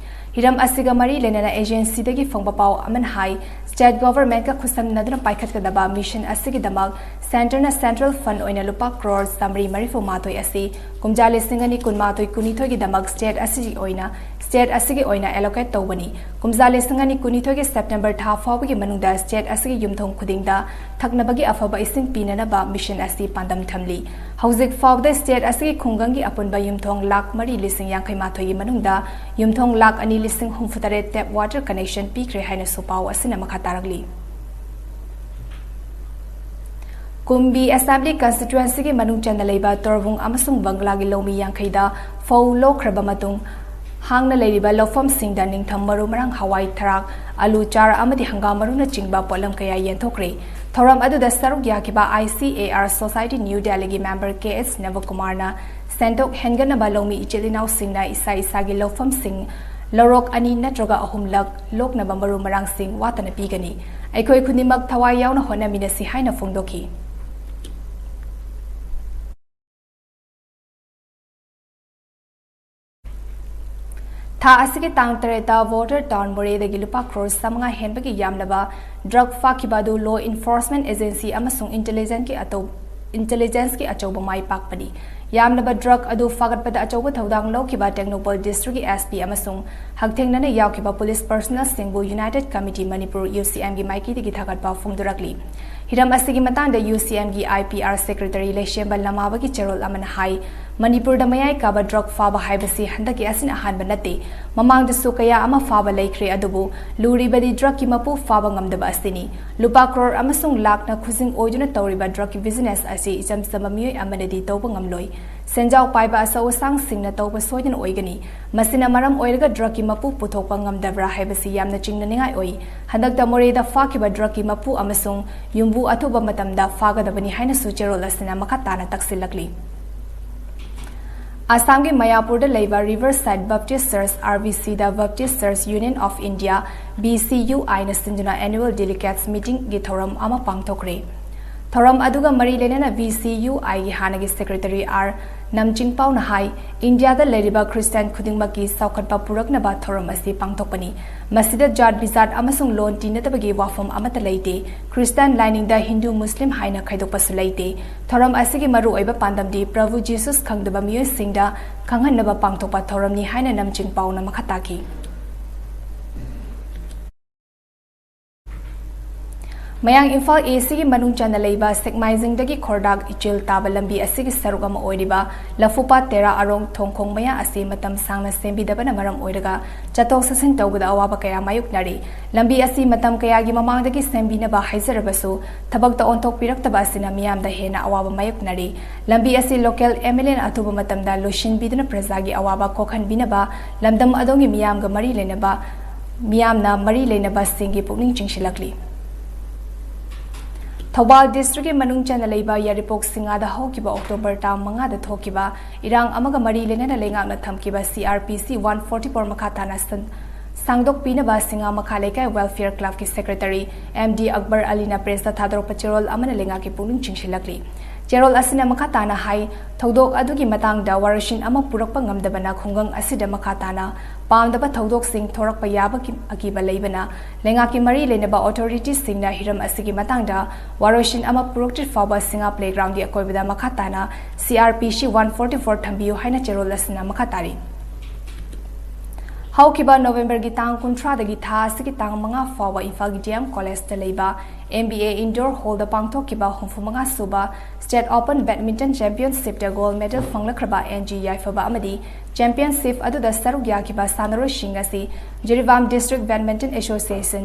ꯍꯤꯔꯝ ꯑꯁꯤꯒ ꯃꯔꯤ ꯂꯩꯅꯅ agencyꯗꯒꯤ ꯐꯪꯕ ꯄꯥꯎ ꯑꯃꯅ ꯍꯥꯏ, state governmentꯀ ꯈꯨꯠꯁꯝꯅꯗꯨꯅ ꯄꯥꯏꯈꯠꯀꯗꯕ mission ꯑꯁꯤꯒꯤꯗꯃꯛ centreꯅ central fund ꯑꯣꯏꯅ ꯂꯨꯄꯥ ꯀ꯭ꯔꯣꯔ ꯆꯥꯃꯔꯤ ꯃꯔꯤꯐꯨ ꯃꯥꯊꯣꯏ ꯑꯁꯤ ꯀꯨꯝꯖꯥ ꯂꯤꯁꯤꯡ ꯑꯅꯤ ꯀꯨꯟꯃꯥꯊꯣꯏ ꯀꯨꯟꯅꯤꯊꯣꯏꯒꯤꯗꯃꯛ state ꯑꯁꯤꯒꯤ ꯑꯣꯏꯅ state ꯑꯁꯤꯒꯤ ꯑꯣꯏꯅ allocate ꯇꯧꯕꯅꯤ꯫ ꯀꯨꯝꯖꯥ ꯂꯤꯁꯤꯡ ꯑꯅꯤ ꯀꯨꯟꯅꯤꯊꯣꯏꯒꯤ September ꯊꯥ ꯐꯥꯎꯕꯒꯤ ꯃꯅꯨꯡꯗ state ꯑꯁꯤꯒꯤ ꯌꯨꯝꯊꯣꯡ ꯈꯨꯗꯤꯡꯗ ꯊꯛꯅꯕꯒꯤ ꯑꯐꯕ ꯏꯁꯤꯡ ꯄꯤꯅꯅꯕ mission ꯑꯁꯤ ꯄꯥꯟꯗꯝ ꯊꯝꯂꯤ꯫ ꯍꯧꯖꯤꯛ ꯐꯥꯎꯕꯗ state ꯑꯁꯤꯒꯤ ꯈꯨꯡꯒꯪꯒꯤ ꯑꯄꯨꯟꯕ ꯌꯨꯝꯊꯣꯡ ꯂꯥꯈ ꯃꯔꯤ ꯂꯤꯁꯤꯡ ꯌꯥꯡꯈꯩ ꯃꯥꯊꯣꯏꯒꯤ ꯃꯅꯨꯡꯗ ꯌꯨꯝꯊꯣꯡ ꯂꯥꯈ ꯑꯅꯤ ꯂꯤꯁꯤꯡ ꯍꯨꯝꯐꯨ ꯇꯔꯦꯠ tap water connection ꯄꯤꯈ꯭ꯔꯦ ꯍꯥꯏꯅꯁꯨ ꯄꯥꯎ ꯑꯁꯤꯅ ꯃꯈꯥ ꯇꯥꯔꯛꯂꯤ꯫ ꯀꯨꯝꯕꯤ Assembly Constituencyꯒꯤ ꯃꯅꯨꯡ ꯆꯟꯅ ꯂꯩꯕ ꯇꯣꯔꯕꯨꯡ ꯑꯃꯁꯨꯡ ꯕꯪꯒ꯭ꯂꯥꯒꯤ ꯂꯧꯃꯤ ꯌꯥꯡꯈꯩꯗ ꯐꯧ ꯂꯣꯛꯈ꯭ꯔꯕ ꯃꯇꯨꯡ ꯍꯥꯡꯅ ꯂꯩꯔꯤꯕ ꯂꯧꯐꯝꯁꯤꯡꯗ ꯅꯤꯡꯊꯝ ꯃꯔꯨ ꯃꯔꯥꯡ, ꯍꯋꯥꯏ ꯊꯔꯥꯛ, ꯑꯂꯨ ꯆꯥꯔ ꯑꯃꯗꯤ ꯍꯪꯒꯥꯝ ꯃꯔꯨꯅꯆꯤꯡꯕ ꯄꯣꯠꯂꯝ ꯀꯌꯥ ꯌꯦꯟꯊꯣꯛꯈ꯭ꯔꯦ꯫ ꯊꯧꯔꯝ ꯑꯗꯨꯗ ꯁꯔꯨꯛ ꯌꯥꯈꯤꯕ I C A R Society New Delhiꯒꯤ member K S ꯅꯕꯀꯨꯃꯥꯔꯅ ꯁꯦꯟꯊꯣꯛ ꯍꯦꯟꯒꯠꯅꯕ ꯂꯧꯃꯤ ꯏꯆꯤꯜ ꯏꯅꯥꯎꯁꯤꯡꯅ ꯏꯁꯥ ꯏꯁꯥꯒꯤ ꯂꯧꯐꯝꯁꯤꯡ ꯂꯧꯔꯣꯛ ꯑꯅꯤ ꯅꯠꯇ꯭ꯔꯒ ꯑꯍꯨꯝꯂꯛ ꯂꯣꯛꯅꯕ ꯃꯔꯨ ꯃꯔꯥꯡꯁꯤꯡ ꯋꯥꯠꯇꯅ ꯄꯤꯒꯅꯤ꯫ ꯑꯩꯈꯣꯏ ꯈꯨꯗꯤꯡꯃꯛ ꯊꯋꯥꯏ ꯌꯥꯎꯅ ꯍꯣꯠꯅꯃꯤꯟꯅꯁꯤ ꯍꯥꯏꯅ ꯐꯣꯡꯗꯣꯛꯈꯤ꯫ ꯊꯥ ꯑꯁꯤꯒꯤ ꯇꯥꯡ ꯇꯔꯦꯠꯇ Border Town ꯃꯣꯔꯦꯗꯒꯤ ꯂꯨꯄꯥ ꯀ꯭ꯔꯣꯔ ꯆꯥꯃꯉꯥ ꯍꯦꯟꯕꯒꯤ ꯌꯥꯝꯂꯕ drug ꯐꯥꯈꯤꯕ ꯑꯗꯨ law enforcement agency ꯑꯃꯁꯨꯡ intelligenceꯀꯤ ꯑꯇꯧ-, intelligenceꯀꯤ ꯑꯆꯧꯕ ꯃꯥꯏ ꯄꯥꯛꯄꯅꯤ꯫ ꯌꯥꯝꯂꯕ drug ꯑꯗꯨ ꯐꯥꯒꯠꯄꯗ ꯑꯆꯧꯕ ꯊꯧꯗꯥꯡ ꯂꯧꯈꯤꯕ ꯇꯦꯡꯅꯧꯄꯜ districtꯀꯤ S P ꯑꯃꯁꯨꯡ ꯍꯛꯊꯦꯡꯅꯅ ꯌꯥꯎꯈꯤꯕ police personnelꯁꯤꯡꯕꯨ United Committee Manipur, U C Mꯒꯤ ꯃꯥꯏꯀꯩꯗꯒꯤ ꯊꯥꯒꯠꯄ ꯐꯣꯡꯗꯣꯔꯛꯂꯤ꯫ ꯍꯤꯔꯝ ꯑꯁꯤꯒꯤ ꯃꯇꯥꯡꯗ U C Mꯒꯤ I P R secretary ꯂꯩꯁꯦꯝꯕ ꯂꯃꯥꯕꯒꯤ ꯆꯦꯔꯣꯜ ꯑꯃꯅ ꯍꯥꯏ, ꯃꯅꯤꯄꯨꯔꯗ ꯃꯌꯥꯏ ꯀꯥꯕ drug ꯐꯥꯕ ꯍꯥꯏꯕꯁꯤ ꯍꯟꯗꯛꯀꯤ ꯑꯁꯤꯅ ꯑꯍꯥꯟꯕ ꯅꯠꯇꯦ꯫ ꯃꯃꯥꯡꯗꯁꯨ ꯀꯌꯥ ꯑꯃ ꯐꯥꯕ ꯂꯩꯈ꯭ꯔꯦ, ꯑꯗꯨꯕꯨ ꯂꯨꯔꯤꯕꯗꯤ drugꯀꯤ ꯃꯄꯨ ꯐꯥꯕ ꯉꯝꯗꯕ ꯑꯁꯤꯅꯤ꯫ ꯂꯨꯄꯥ ꯀ꯭ꯔꯣꯔ ꯑꯃꯁꯨꯡ ꯂꯥꯈꯅ ꯈꯨꯖꯤꯡ ꯑꯣꯏꯗꯨꯅ ꯇꯧꯔꯤꯕ drugꯀꯤ business ꯑꯁꯤ ꯏꯆꯝ ꯆꯝꯕ ꯃꯤꯑꯣꯏ ꯑꯃꯅꯗꯤ ꯇꯧꯕ ꯉꯝꯂꯣꯏ꯫ ꯁꯦꯟꯖꯥꯎ ꯄꯥꯏꯕ ꯑꯆꯧ ꯑꯁꯥꯡꯁꯤꯡꯅ ꯇꯧꯕ ꯁꯣꯏꯗꯅ ꯑꯣꯏꯒꯅꯤ꯫ ꯃꯁꯤꯅ ꯃꯔꯝ ꯑꯣꯏꯔꯒ drugꯀꯤ ꯃꯄꯨ ꯄꯨꯊꯣꯛꯄ ꯉꯝꯗꯕ꯭ꯔꯥ ꯍꯥꯏꯕꯁꯤ ꯌꯥꯝꯅ ꯆꯤꯡꯅꯅꯤꯡꯉꯥꯏ ꯑꯣꯏ꯫ ꯍꯟꯗꯛꯇ ꯃꯣꯔꯦꯗ ꯐꯥꯈꯤꯕ drugꯀꯤ ꯃꯄꯨ ꯑꯃꯁꯨꯡ ꯌꯨꯝꯕꯨ ꯑꯊꯨꯕ ꯃꯇꯝꯗ ꯐꯥꯒꯗꯕꯅꯤ ꯍꯥꯏꯅꯁꯨ ꯆꯦꯔꯣꯜ ꯑꯁꯤꯅ ꯃꯈꯥ ꯇꯥꯅ ꯇꯛꯁꯤꯜꯂꯛꯂꯤ꯫ ꯑꯁꯥꯝꯒꯤ ꯃꯌꯥꯄꯨꯔꯗ ꯂꯩꯕ Riverside Baptist Church, RBCꯗ Baptist Church Union of India, BCUIꯅ ꯁꯤꯟꯗꯨꯅ Annual Delegates Meetingꯒꯤ ꯊꯧꯔꯝ ꯑꯃ ꯄꯥꯡꯊꯣꯛꯈ꯭ꯔꯦ꯫ ꯊꯧꯔꯝ ꯑꯗꯨꯒ ꯃꯔꯤ ꯂꯩꯅꯅ BCUIꯒꯤ ꯍꯥꯟꯅꯒꯤ Secretary R ꯅꯝꯆꯤꯡꯄꯥꯎꯅ ꯍꯥꯏ, ꯏꯟꯗꯤꯌꯥꯗ ꯂꯩꯔꯤꯕ ꯈ꯭ꯔꯤꯁꯇꯤꯌꯥꯟ ꯈꯨꯗꯤꯡꯃꯛꯀꯤ ꯆꯥꯎꯈꯠꯄ ꯄꯨꯔꯛꯅꯕ ꯊꯧꯔꯝ ꯑꯁꯤ ꯄꯥꯡꯊꯣꯛꯄꯅꯤ꯫ ꯃꯁꯤꯗ ꯖꯥꯠ ꯕꯤꯖꯥꯠ ꯑꯃꯁꯨꯡ ꯂꯣꯟ ꯇꯤꯟꯅꯗꯕꯒꯤ ꯋꯥꯐꯝ ꯑꯃꯠꯇ ꯂꯩꯇꯦ꯫ ꯈ꯭ꯔꯤꯁꯇꯤꯌꯥꯟ ꯂꯥꯏꯅꯤꯡꯗ ꯍꯤꯟꯗꯨ, ꯃꯨꯁꯂꯤꯝ ꯍꯥꯏꯅ ꯈꯥꯏꯗꯣꯛꯄꯁꯨ ꯂꯩꯇꯦ꯫ ꯊꯧꯔꯝ ꯑꯁꯤꯒꯤ ꯃꯔꯨꯑꯣꯏꯕ ꯄꯥꯟꯗꯝꯗꯤ ꯄ꯭ꯔꯚꯨ ꯖꯤꯁꯨꯁ ꯈꯪꯗꯕ ꯃꯤꯑꯣꯏꯁꯤꯡꯗ ꯈꯪꯍꯟꯅꯕ ꯄꯥꯡꯊꯣꯛꯄ ꯊꯧꯔꯝꯅꯤ ꯍꯥꯏꯅ ꯅꯝꯆꯤꯡꯄꯥꯎꯅ ꯃꯈꯥ ꯇꯥꯈꯤ꯫ ꯃꯌꯥꯡ ꯏꯝꯐꯥꯜ ACꯒꯤ ꯃꯅꯨꯡ ꯆꯟꯅ ꯂꯩꯕ ꯁꯦꯛꯃꯥꯏꯖꯤꯡꯗꯒꯤ ꯈꯣꯔꯗꯥꯛ ꯏꯆꯦꯜ ꯇꯥꯕ ꯂꯝꯕꯤ ꯑꯁꯤꯒꯤ ꯁꯔꯨꯛ ꯑꯃ ꯑꯣꯏꯔꯤꯕ ꯂꯐꯨꯄꯥꯠ ꯇꯦꯔꯥ ꯑꯔꯣꯡ ꯊꯣꯡꯈꯣꯡ ꯃꯌꯥ ꯑꯁꯤ ꯃꯇꯝ ꯁꯥꯡꯅ ꯁꯦꯝꯕꯤꯗꯕꯅ ꯃꯔꯝ ꯑꯣꯏꯔꯒ ꯆꯠꯊꯣꯛ ꯆꯠꯁꯤꯟ ꯇꯧꯕꯗ ꯑꯋꯥꯕ ꯀꯌꯥ ꯃꯥꯌꯣꯛꯅꯔꯤ꯫ ꯂꯝꯕꯤ ꯑꯁꯤ ꯃꯇꯝ ꯀꯌꯥꯒꯤ ꯃꯃꯥꯡꯗꯒꯤ ꯁꯦꯝꯕꯤꯅꯕ ꯍꯥꯏꯖꯔꯕꯁꯨ ꯊꯕꯛꯇ ꯑꯣꯟꯊꯣꯛꯄꯤꯔꯛꯇꯕ ꯑꯁꯤꯅ ꯃꯤꯌꯥꯝꯗ ꯍꯦꯟꯅ ꯑꯋꯥꯕ ꯃꯥꯌꯣꯛꯅꯔꯤ꯫ ꯂꯝꯕꯤ ꯑꯁꯤ local MLAꯅ ꯑꯊꯨꯕ ꯃꯇꯝꯗ ꯂꯣꯏꯁꯤꯟꯕꯤꯗꯨꯅ ꯄ꯭ꯔꯖꯥꯒꯤ ꯑꯋꯥꯕ ꯀꯣꯛꯍꯟꯕꯤꯅꯕ ꯂꯝꯗꯝ ꯑꯗꯣꯝꯒꯤ ꯃꯤꯌꯥꯝꯒ ꯃꯔꯤ ꯂꯩꯅꯕ ꯃꯤꯌꯥꯝꯅ ꯃꯔꯤ ꯂꯩꯅꯕꯁꯤꯡꯒꯤ ꯄꯨꯛꯅꯤꯡ ꯆꯤꯡꯁꯤꯜꯂꯛꯂꯤ꯫ ꯊꯧꯕꯥꯜ districtꯀꯤ ꯃꯅꯨꯡ ꯆꯟꯅ ꯂꯩꯕ ꯌꯥꯏꯔꯤꯄꯣꯛ ꯁꯤꯡꯉꯥꯗ ꯍꯧꯈꯤꯕ October ꯇꯥꯡ ꯃꯉꯥꯗ ꯊꯣꯛꯈꯤꯕ ꯏꯔꯥꯡ ꯑꯃꯒ ꯃꯔꯤ ꯂꯩꯅꯅ ꯂꯩꯉꯥꯛꯅ ꯊꯝꯈꯤꯕ CrPC one forty four ꯃꯈꯥ ꯇꯥꯅ ꯁꯟ-, ꯁꯥꯡꯗꯣꯛꯄꯤꯅꯕ ꯁꯤꯡꯉꯥ ꯃꯈꯥ ꯂꯩꯀꯥꯏ Welfare Clubꯀꯤ Secretary MD ꯑꯛꯕꯔ ꯑꯂꯤꯅ pressꯇ ꯊꯥꯗꯣꯔꯛꯄ ꯆꯦꯔꯣꯜ ꯑꯃꯅ ꯂꯩꯉꯥꯛꯀꯤ ꯄꯨꯛꯅꯤꯡ ꯆꯤꯡꯁꯤꯜꯂꯛꯂꯤ꯫ ꯆꯦꯔꯣꯜ ꯑꯁꯤꯅ ꯃꯈꯥ ꯇꯥꯅ ꯍꯥꯏ, ꯊꯧꯗꯣꯛ ꯑꯗꯨꯒꯤ ꯃꯇꯥꯡꯗ ꯋꯥꯔꯣꯏꯁꯤꯟ ꯑꯃ ꯄꯨꯔꯛꯄ ꯉꯝꯗꯕꯅ ꯈꯨꯡꯒꯪ ꯑꯁꯤꯗ ꯃꯈꯥ ꯇꯥꯅ ꯄꯥꯝꯗꯕ ꯊꯧꯗꯣꯛꯁꯤꯡ ꯊꯣꯔꯛꯄ ꯌꯥꯕꯒꯤ ꯑꯀꯤꯕ ꯂꯩꯕꯅ ꯂꯩꯉꯥꯛꯀꯤ ꯃꯔꯤ ꯂꯩꯅꯕ authorityꯁꯤꯡꯅ ꯍꯤꯔꯝ ꯑꯁꯤꯒꯤ ꯃꯇꯥꯡꯗ ꯋꯥꯔꯣꯏꯁꯤꯟ ꯑꯃ ꯄꯨꯔꯛꯇ꯭ꯔꯤ ꯐꯥꯎꯕ ꯁꯤꯡꯉꯥ playgroundꯒꯤ ꯑꯀꯣꯏꯕꯗ ꯃꯈꯥ ꯇꯥꯅ CrPC one forty four ꯊꯝꯕꯤꯌꯨ ꯍꯥꯏꯅ ꯆꯦꯔꯣꯜ ꯑꯁꯤꯅ ꯃꯈꯥ ꯇꯥꯔꯤ꯫ ꯍꯧꯈꯤꯕ Novemberꯒꯤ ꯇꯥꯡ ꯀꯨꯟꯊ꯭ꯔꯥꯗꯒꯤ ꯊꯥ ꯑꯁꯤꯒꯤ ꯇꯥꯡ ꯃꯉꯥ ꯐꯥꯎꯕ ꯏꯝꯐꯥꯜꯒꯤ DM Collegeꯇ ꯂꯩꯕ MBA Indoor Hallꯗ ꯄꯥꯡꯊꯣꯛꯈꯤꯕ ꯍꯨꯝꯐꯨ ꯃꯉꯥ ꯁꯨꯕ State Open Badminton Championshipꯇ gold medal ꯐꯪꯂꯛꯈ꯭ꯔꯕ NG ꯌꯥꯏꯐꯕ ꯑꯃꯗꯤ championship ꯑꯗꯨꯗ ꯁꯔꯨꯛ ꯌꯥꯈꯤꯕ ꯁꯥꯟꯅꯔꯣꯏꯁꯤꯡ ꯑꯁꯤ ꯖꯤꯔꯤꯕꯥꯝ District Badminton Association,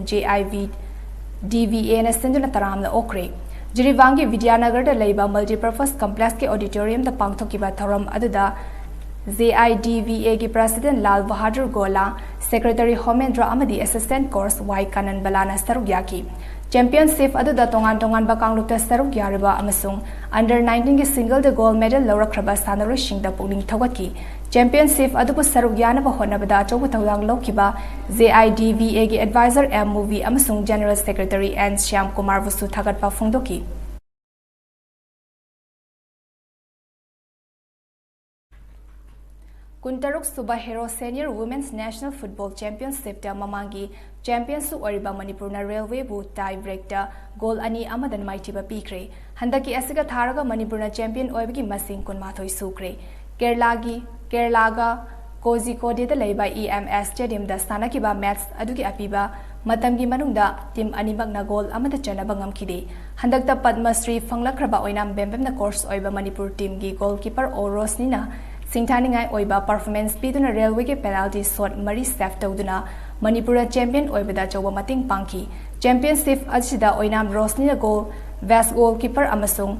JIBVAꯅ ꯁꯤꯟꯗꯨꯅ ꯇꯔꯥꯝꯅ ꯑꯣꯛꯈ꯭ꯔꯦ꯫ ꯖꯤꯔꯤꯕꯥꯝꯒꯤ ꯕꯤꯗ꯭ꯌꯥꯅꯒꯔꯗ ꯂꯩꯕ Multipurpose Complexꯀꯤ auditoriumꯗ ꯄꯥꯡꯊꯣꯛꯈꯤꯕ ꯊꯧꯔꯝ ꯑꯗꯨꯗ JIBVAꯒꯤ President ꯂꯥꯜ ꯕꯍꯥꯗꯨꯔ ꯒꯣꯂꯥ, Secretary ꯍꯣꯃꯦꯟꯗ꯭ꯔ ꯑꯃꯗꯤ Assistant Coach ꯋꯥꯏ ꯀꯥꯅꯟꯕꯂꯥꯅ ꯁꯔꯨꯛ ꯌꯥꯈꯤ꯫ ꯆꯦꯝꯄꯤꯌꯟꯁꯤꯞ ꯑꯗꯨꯗ ꯇꯣꯉꯥꯟ ꯇꯣꯉꯥꯟꯕ ꯀꯥꯡꯂꯨꯞꯇ ꯁꯔꯨꯛ ꯌꯥꯔꯤꯕ ꯑꯃꯁꯨꯡ under nineteenꯒꯤ single gold medal ꯂꯧꯔꯛꯈ꯭ꯔꯕ ꯁꯥꯟꯅꯔꯣꯏꯁꯤꯡꯗ ꯄꯨꯛꯅꯤꯡ ꯊꯧꯒꯠꯈꯤ꯫ ꯆꯦꯝꯄꯤꯌꯟꯁꯤꯞ ꯑꯗꯨꯕꯨ ꯁꯔꯨꯛ ꯌꯥꯅꯕ ꯍꯣꯠꯅꯕꯗ ꯑꯆꯧꯕ ꯊꯧꯗꯥꯡ ꯂꯧꯈꯤꯕ JIDVAꯒꯤ advisor M ꯃꯨꯚꯤ ꯑꯃꯁꯨꯡ General Secretary N ꯁ꯭ꯌꯥꯝ ꯀꯨꯃꯥꯔꯕꯨꯁꯨ ꯊꯥꯒꯠꯄ ꯐꯣꯡꯗꯣꯛꯈꯤ꯫ ꯀꯨꯟꯇꯔꯨꯛ ꯁꯨꯕ Hero senior women's national football ꯆꯦꯝꯄꯤꯌꯟꯁꯤꯞꯇ ꯃꯃꯥꯡꯒꯤ ꯆꯦꯝꯄꯤꯌꯟꯁꯨ ꯑꯣꯏꯔꯤꯕ ꯃꯅꯤꯄꯨꯔꯅ ꯔꯦꯜꯋꯦꯕꯨ tie breakꯇ ꯒꯣꯜ ꯑꯅꯤ ꯑꯃꯗ ꯃꯥꯏꯊꯤꯕ ꯄꯤꯈ꯭ꯔꯦ꯫ ꯍꯟꯗꯛꯀꯤ ꯑꯁꯤꯒ ꯊꯥꯔꯒ ꯃꯅꯤꯄꯨꯔꯅ ꯆꯦꯝꯄꯤꯌꯟ ꯑꯣꯏꯕꯒꯤ ꯃꯁꯤꯡ ꯀꯨꯟꯃꯥꯊꯣꯏ ꯁꯨꯈ꯭ꯔꯦ꯫ ꯀꯦꯔꯂꯥꯒꯤ, ꯀꯦꯔꯂꯥꯒ ꯀꯣꯖꯤꯀꯣꯗꯦꯗ ꯂꯩꯕ EMS stadiumꯗ ꯁꯥꯟꯅꯈꯤꯕ ꯃꯦꯠꯆ ꯑꯗꯨꯒꯤ ꯑꯄꯤꯕ ꯃꯇꯝꯒꯤ ꯃꯅꯨꯡꯗ ꯇꯤꯝ ꯑꯅꯤꯃꯛꯅ ꯒꯣꯜ ꯑꯃꯠꯇ ꯆꯟꯅꯕ ꯉꯝꯈꯤꯗꯦ꯫ ꯍꯟꯗꯛꯇ ꯄꯗꯃ ꯁ꯭ꯔꯤ ꯐꯪꯂꯛꯈ꯭ꯔꯕ ꯑꯣꯏꯅꯥꯝ ꯕꯦꯝꯕꯦꯝꯅ ꯀꯣꯆ ꯑꯣꯏꯕ ꯃꯅꯤꯄꯨꯔ ꯇꯤꯝꯒꯤ ꯒꯣꯜꯀꯤꯄꯔ ꯑꯣ ꯔꯣꯁꯅꯤꯅ ꯁꯤꯡꯊꯥꯅꯤꯡꯉꯥꯏ ꯑꯣꯏꯕ ꯄꯔꯐꯣꯔꯃꯦꯟꯁ ꯄꯤꯗꯨꯅ ꯔꯦꯜꯋꯦꯒꯤ ꯄꯦꯅꯥꯜꯇꯤ ꯁꯣꯠ ꯃꯔꯤ ꯁꯦꯚ ꯇꯧꯗꯨꯅ ꯃꯅꯤꯄꯨꯔꯗ ꯆꯦꯝꯄꯤꯌꯟ ꯑꯣꯏꯕꯗ ꯑꯆꯧꯕ ꯃꯇꯦꯡ ꯄꯥꯡꯈꯤ꯫ ꯆꯦꯝꯄꯤꯌꯟꯁꯤꯞ ꯑꯁꯤꯗ ꯑꯣꯏꯅꯥꯝ ꯔꯣꯁꯅꯤꯅ ꯒꯣꯜ, ꯕꯦꯁ ꯒꯣꯜꯀꯤꯄꯔ ꯑꯃꯁꯨꯡ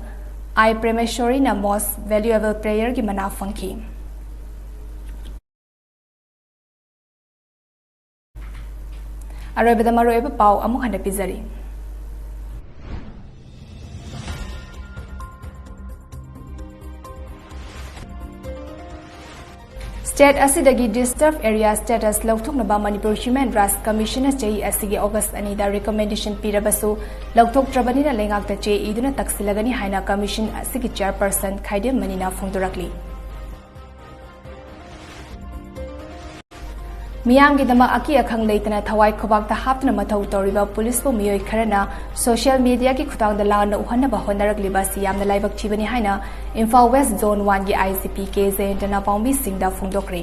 ꯑꯥꯏ ꯄ꯭ꯔꯦꯃꯦꯁꯣꯔꯤꯅ most valuable playerꯒꯤ ꯃꯅꯥ ꯐꯪꯈꯤ꯫ ꯑꯔꯣꯏꯕꯗ ꯃꯔꯨꯑꯣꯏꯕ ꯄꯥꯎ ꯑꯃꯨꯛ ꯍꯟꯅ ꯄꯤꯖꯔꯤ꯫ State ꯑꯁꯤꯗꯒꯤ disturbed area status ꯂꯧꯊꯣꯛꯅꯕ ꯃꯅꯤꯄꯨꯔ Human Rights Commissionꯅ ꯆꯍꯤ ꯑꯁꯤꯒꯤ ꯑꯣꯒꯁ ꯑꯅꯤꯗ recommendation ꯄꯤꯔꯕꯁꯨ ꯂꯧꯊꯣꯛꯇ꯭ꯔꯕꯅꯤꯅ ꯂꯩꯉꯥꯛꯇ ꯆꯦ ꯏꯗꯨꯅ ꯇꯛꯁꯤꯜꯂꯒꯅꯤ ꯍꯥꯏꯅ commission ꯑꯁꯤꯒꯤ chairperson ꯈꯥꯏꯗꯦꯝ ꯃꯅꯤꯅ ꯐꯣꯡꯗꯣꯔꯛꯂꯤ꯫ ꯃꯤꯌꯥꯝꯒꯤꯗꯃꯛ ꯑꯀꯤ ꯑꯈꯪ ꯂꯩꯇꯅ ꯊꯋꯥꯏ ꯈꯨꯕꯥꯛꯇ ꯍꯥꯞꯇꯨꯅ ꯃꯊꯧ ꯇꯧꯔꯤꯕ ꯄꯨꯂꯤꯁꯄꯨ ꯃꯤꯑꯣꯏ ꯈꯔꯅ social mediaꯒꯤ ꯈꯨꯠꯊꯥꯡꯗ ꯂꯥꯟꯅ ꯎꯍꯟꯅꯕ ꯍꯣꯠꯅꯔꯛꯂꯤꯕ ꯑꯁꯤ ꯌꯥꯝꯅ ꯂꯥꯏꯕꯛ ꯊꯤꯕꯅꯤ ꯍꯥꯏꯅ ꯏꯝꯐꯥꯜ West Zone Oneꯒꯤ IGP ꯀꯦ ꯖꯌꯟꯇꯅ ꯄꯥꯎꯃꯤꯁꯤꯡꯗ ꯐꯣꯡꯗꯣꯛꯈ꯭ꯔꯦ꯫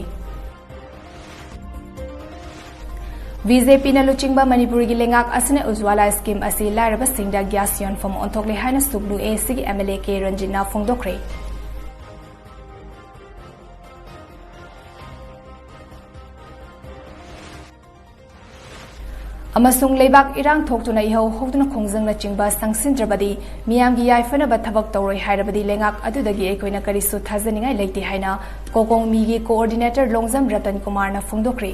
BJPꯅ ꯂꯨꯆꯤꯡꯕ ꯃꯅꯤꯄꯨꯔꯒꯤ ꯂꯩꯉꯥꯛ ꯑꯁꯤꯅ ꯎꯖ꯭ꯋꯥꯂꯥ scheme ꯑꯁꯤ ꯂꯥꯏꯔꯕꯁꯤꯡꯗ gas ꯌꯣꯟꯐꯝ ꯑꯣꯟꯊꯣꯛꯂꯦ ꯍꯥꯏꯅ ꯁꯨꯛꯅꯨ ACꯒꯤ MLA ꯀꯦ ꯔꯟꯖꯤꯠꯅ ꯐꯣꯡꯗꯣꯛꯈ꯭ꯔꯦ꯫ ꯑꯃꯁꯨꯡ ꯂꯩꯕꯥꯛ ꯏꯔꯥꯡ ꯊꯣꯛꯇꯨꯅ ꯏꯍꯧ ꯍꯧꯗꯨꯅ ꯈꯣꯡꯖꯪꯅꯆꯤꯡꯕ ꯆꯪꯁꯤꯟꯗ꯭ꯔꯕꯗꯤ, ꯃꯤꯌꯥꯝꯒꯤ ꯌꯥꯏꯐꯅꯕ ꯊꯕꯛ ꯇꯧꯔꯣꯏ ꯍꯥꯏꯔꯕꯗꯤ ꯂꯩꯉꯥꯛ ꯑꯗꯨꯗꯒꯤ ꯑꯩꯈꯣꯏꯅ ꯀꯔꯤꯁꯨ ꯊꯥꯖꯅꯤꯡꯉꯥꯏ ꯂꯩꯇꯦ ꯍꯥꯏꯅ ꯀꯣꯀꯣꯡꯃꯤꯒꯤ coordinator ꯂꯣꯡꯖꯝ ꯔꯇꯟ ꯀꯨꯃꯥꯔꯅ ꯐꯣꯡꯗꯣꯛꯈ꯭ꯔꯦ꯫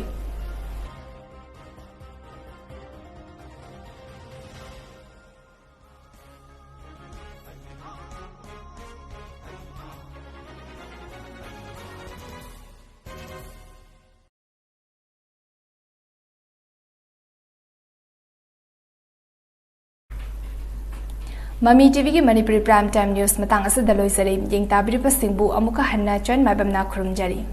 ꯃꯃꯤ ꯇꯤꯚꯤꯒꯤ ꯃꯅꯤꯄꯨꯔꯤ Prime Time News ꯃꯇꯥꯡ ꯑꯁꯤꯗ ꯂꯣꯏꯖꯔꯦ꯫ ꯌꯦꯡ ꯇꯥꯕꯤꯔꯤꯕꯁꯤꯡꯕꯨ ꯑꯃꯨꯛꯀ ꯍꯟꯅ ꯆꯟ ꯃꯥꯏꯕꯝꯅ ꯈꯨꯔꯨꯝꯖꯔꯤ꯫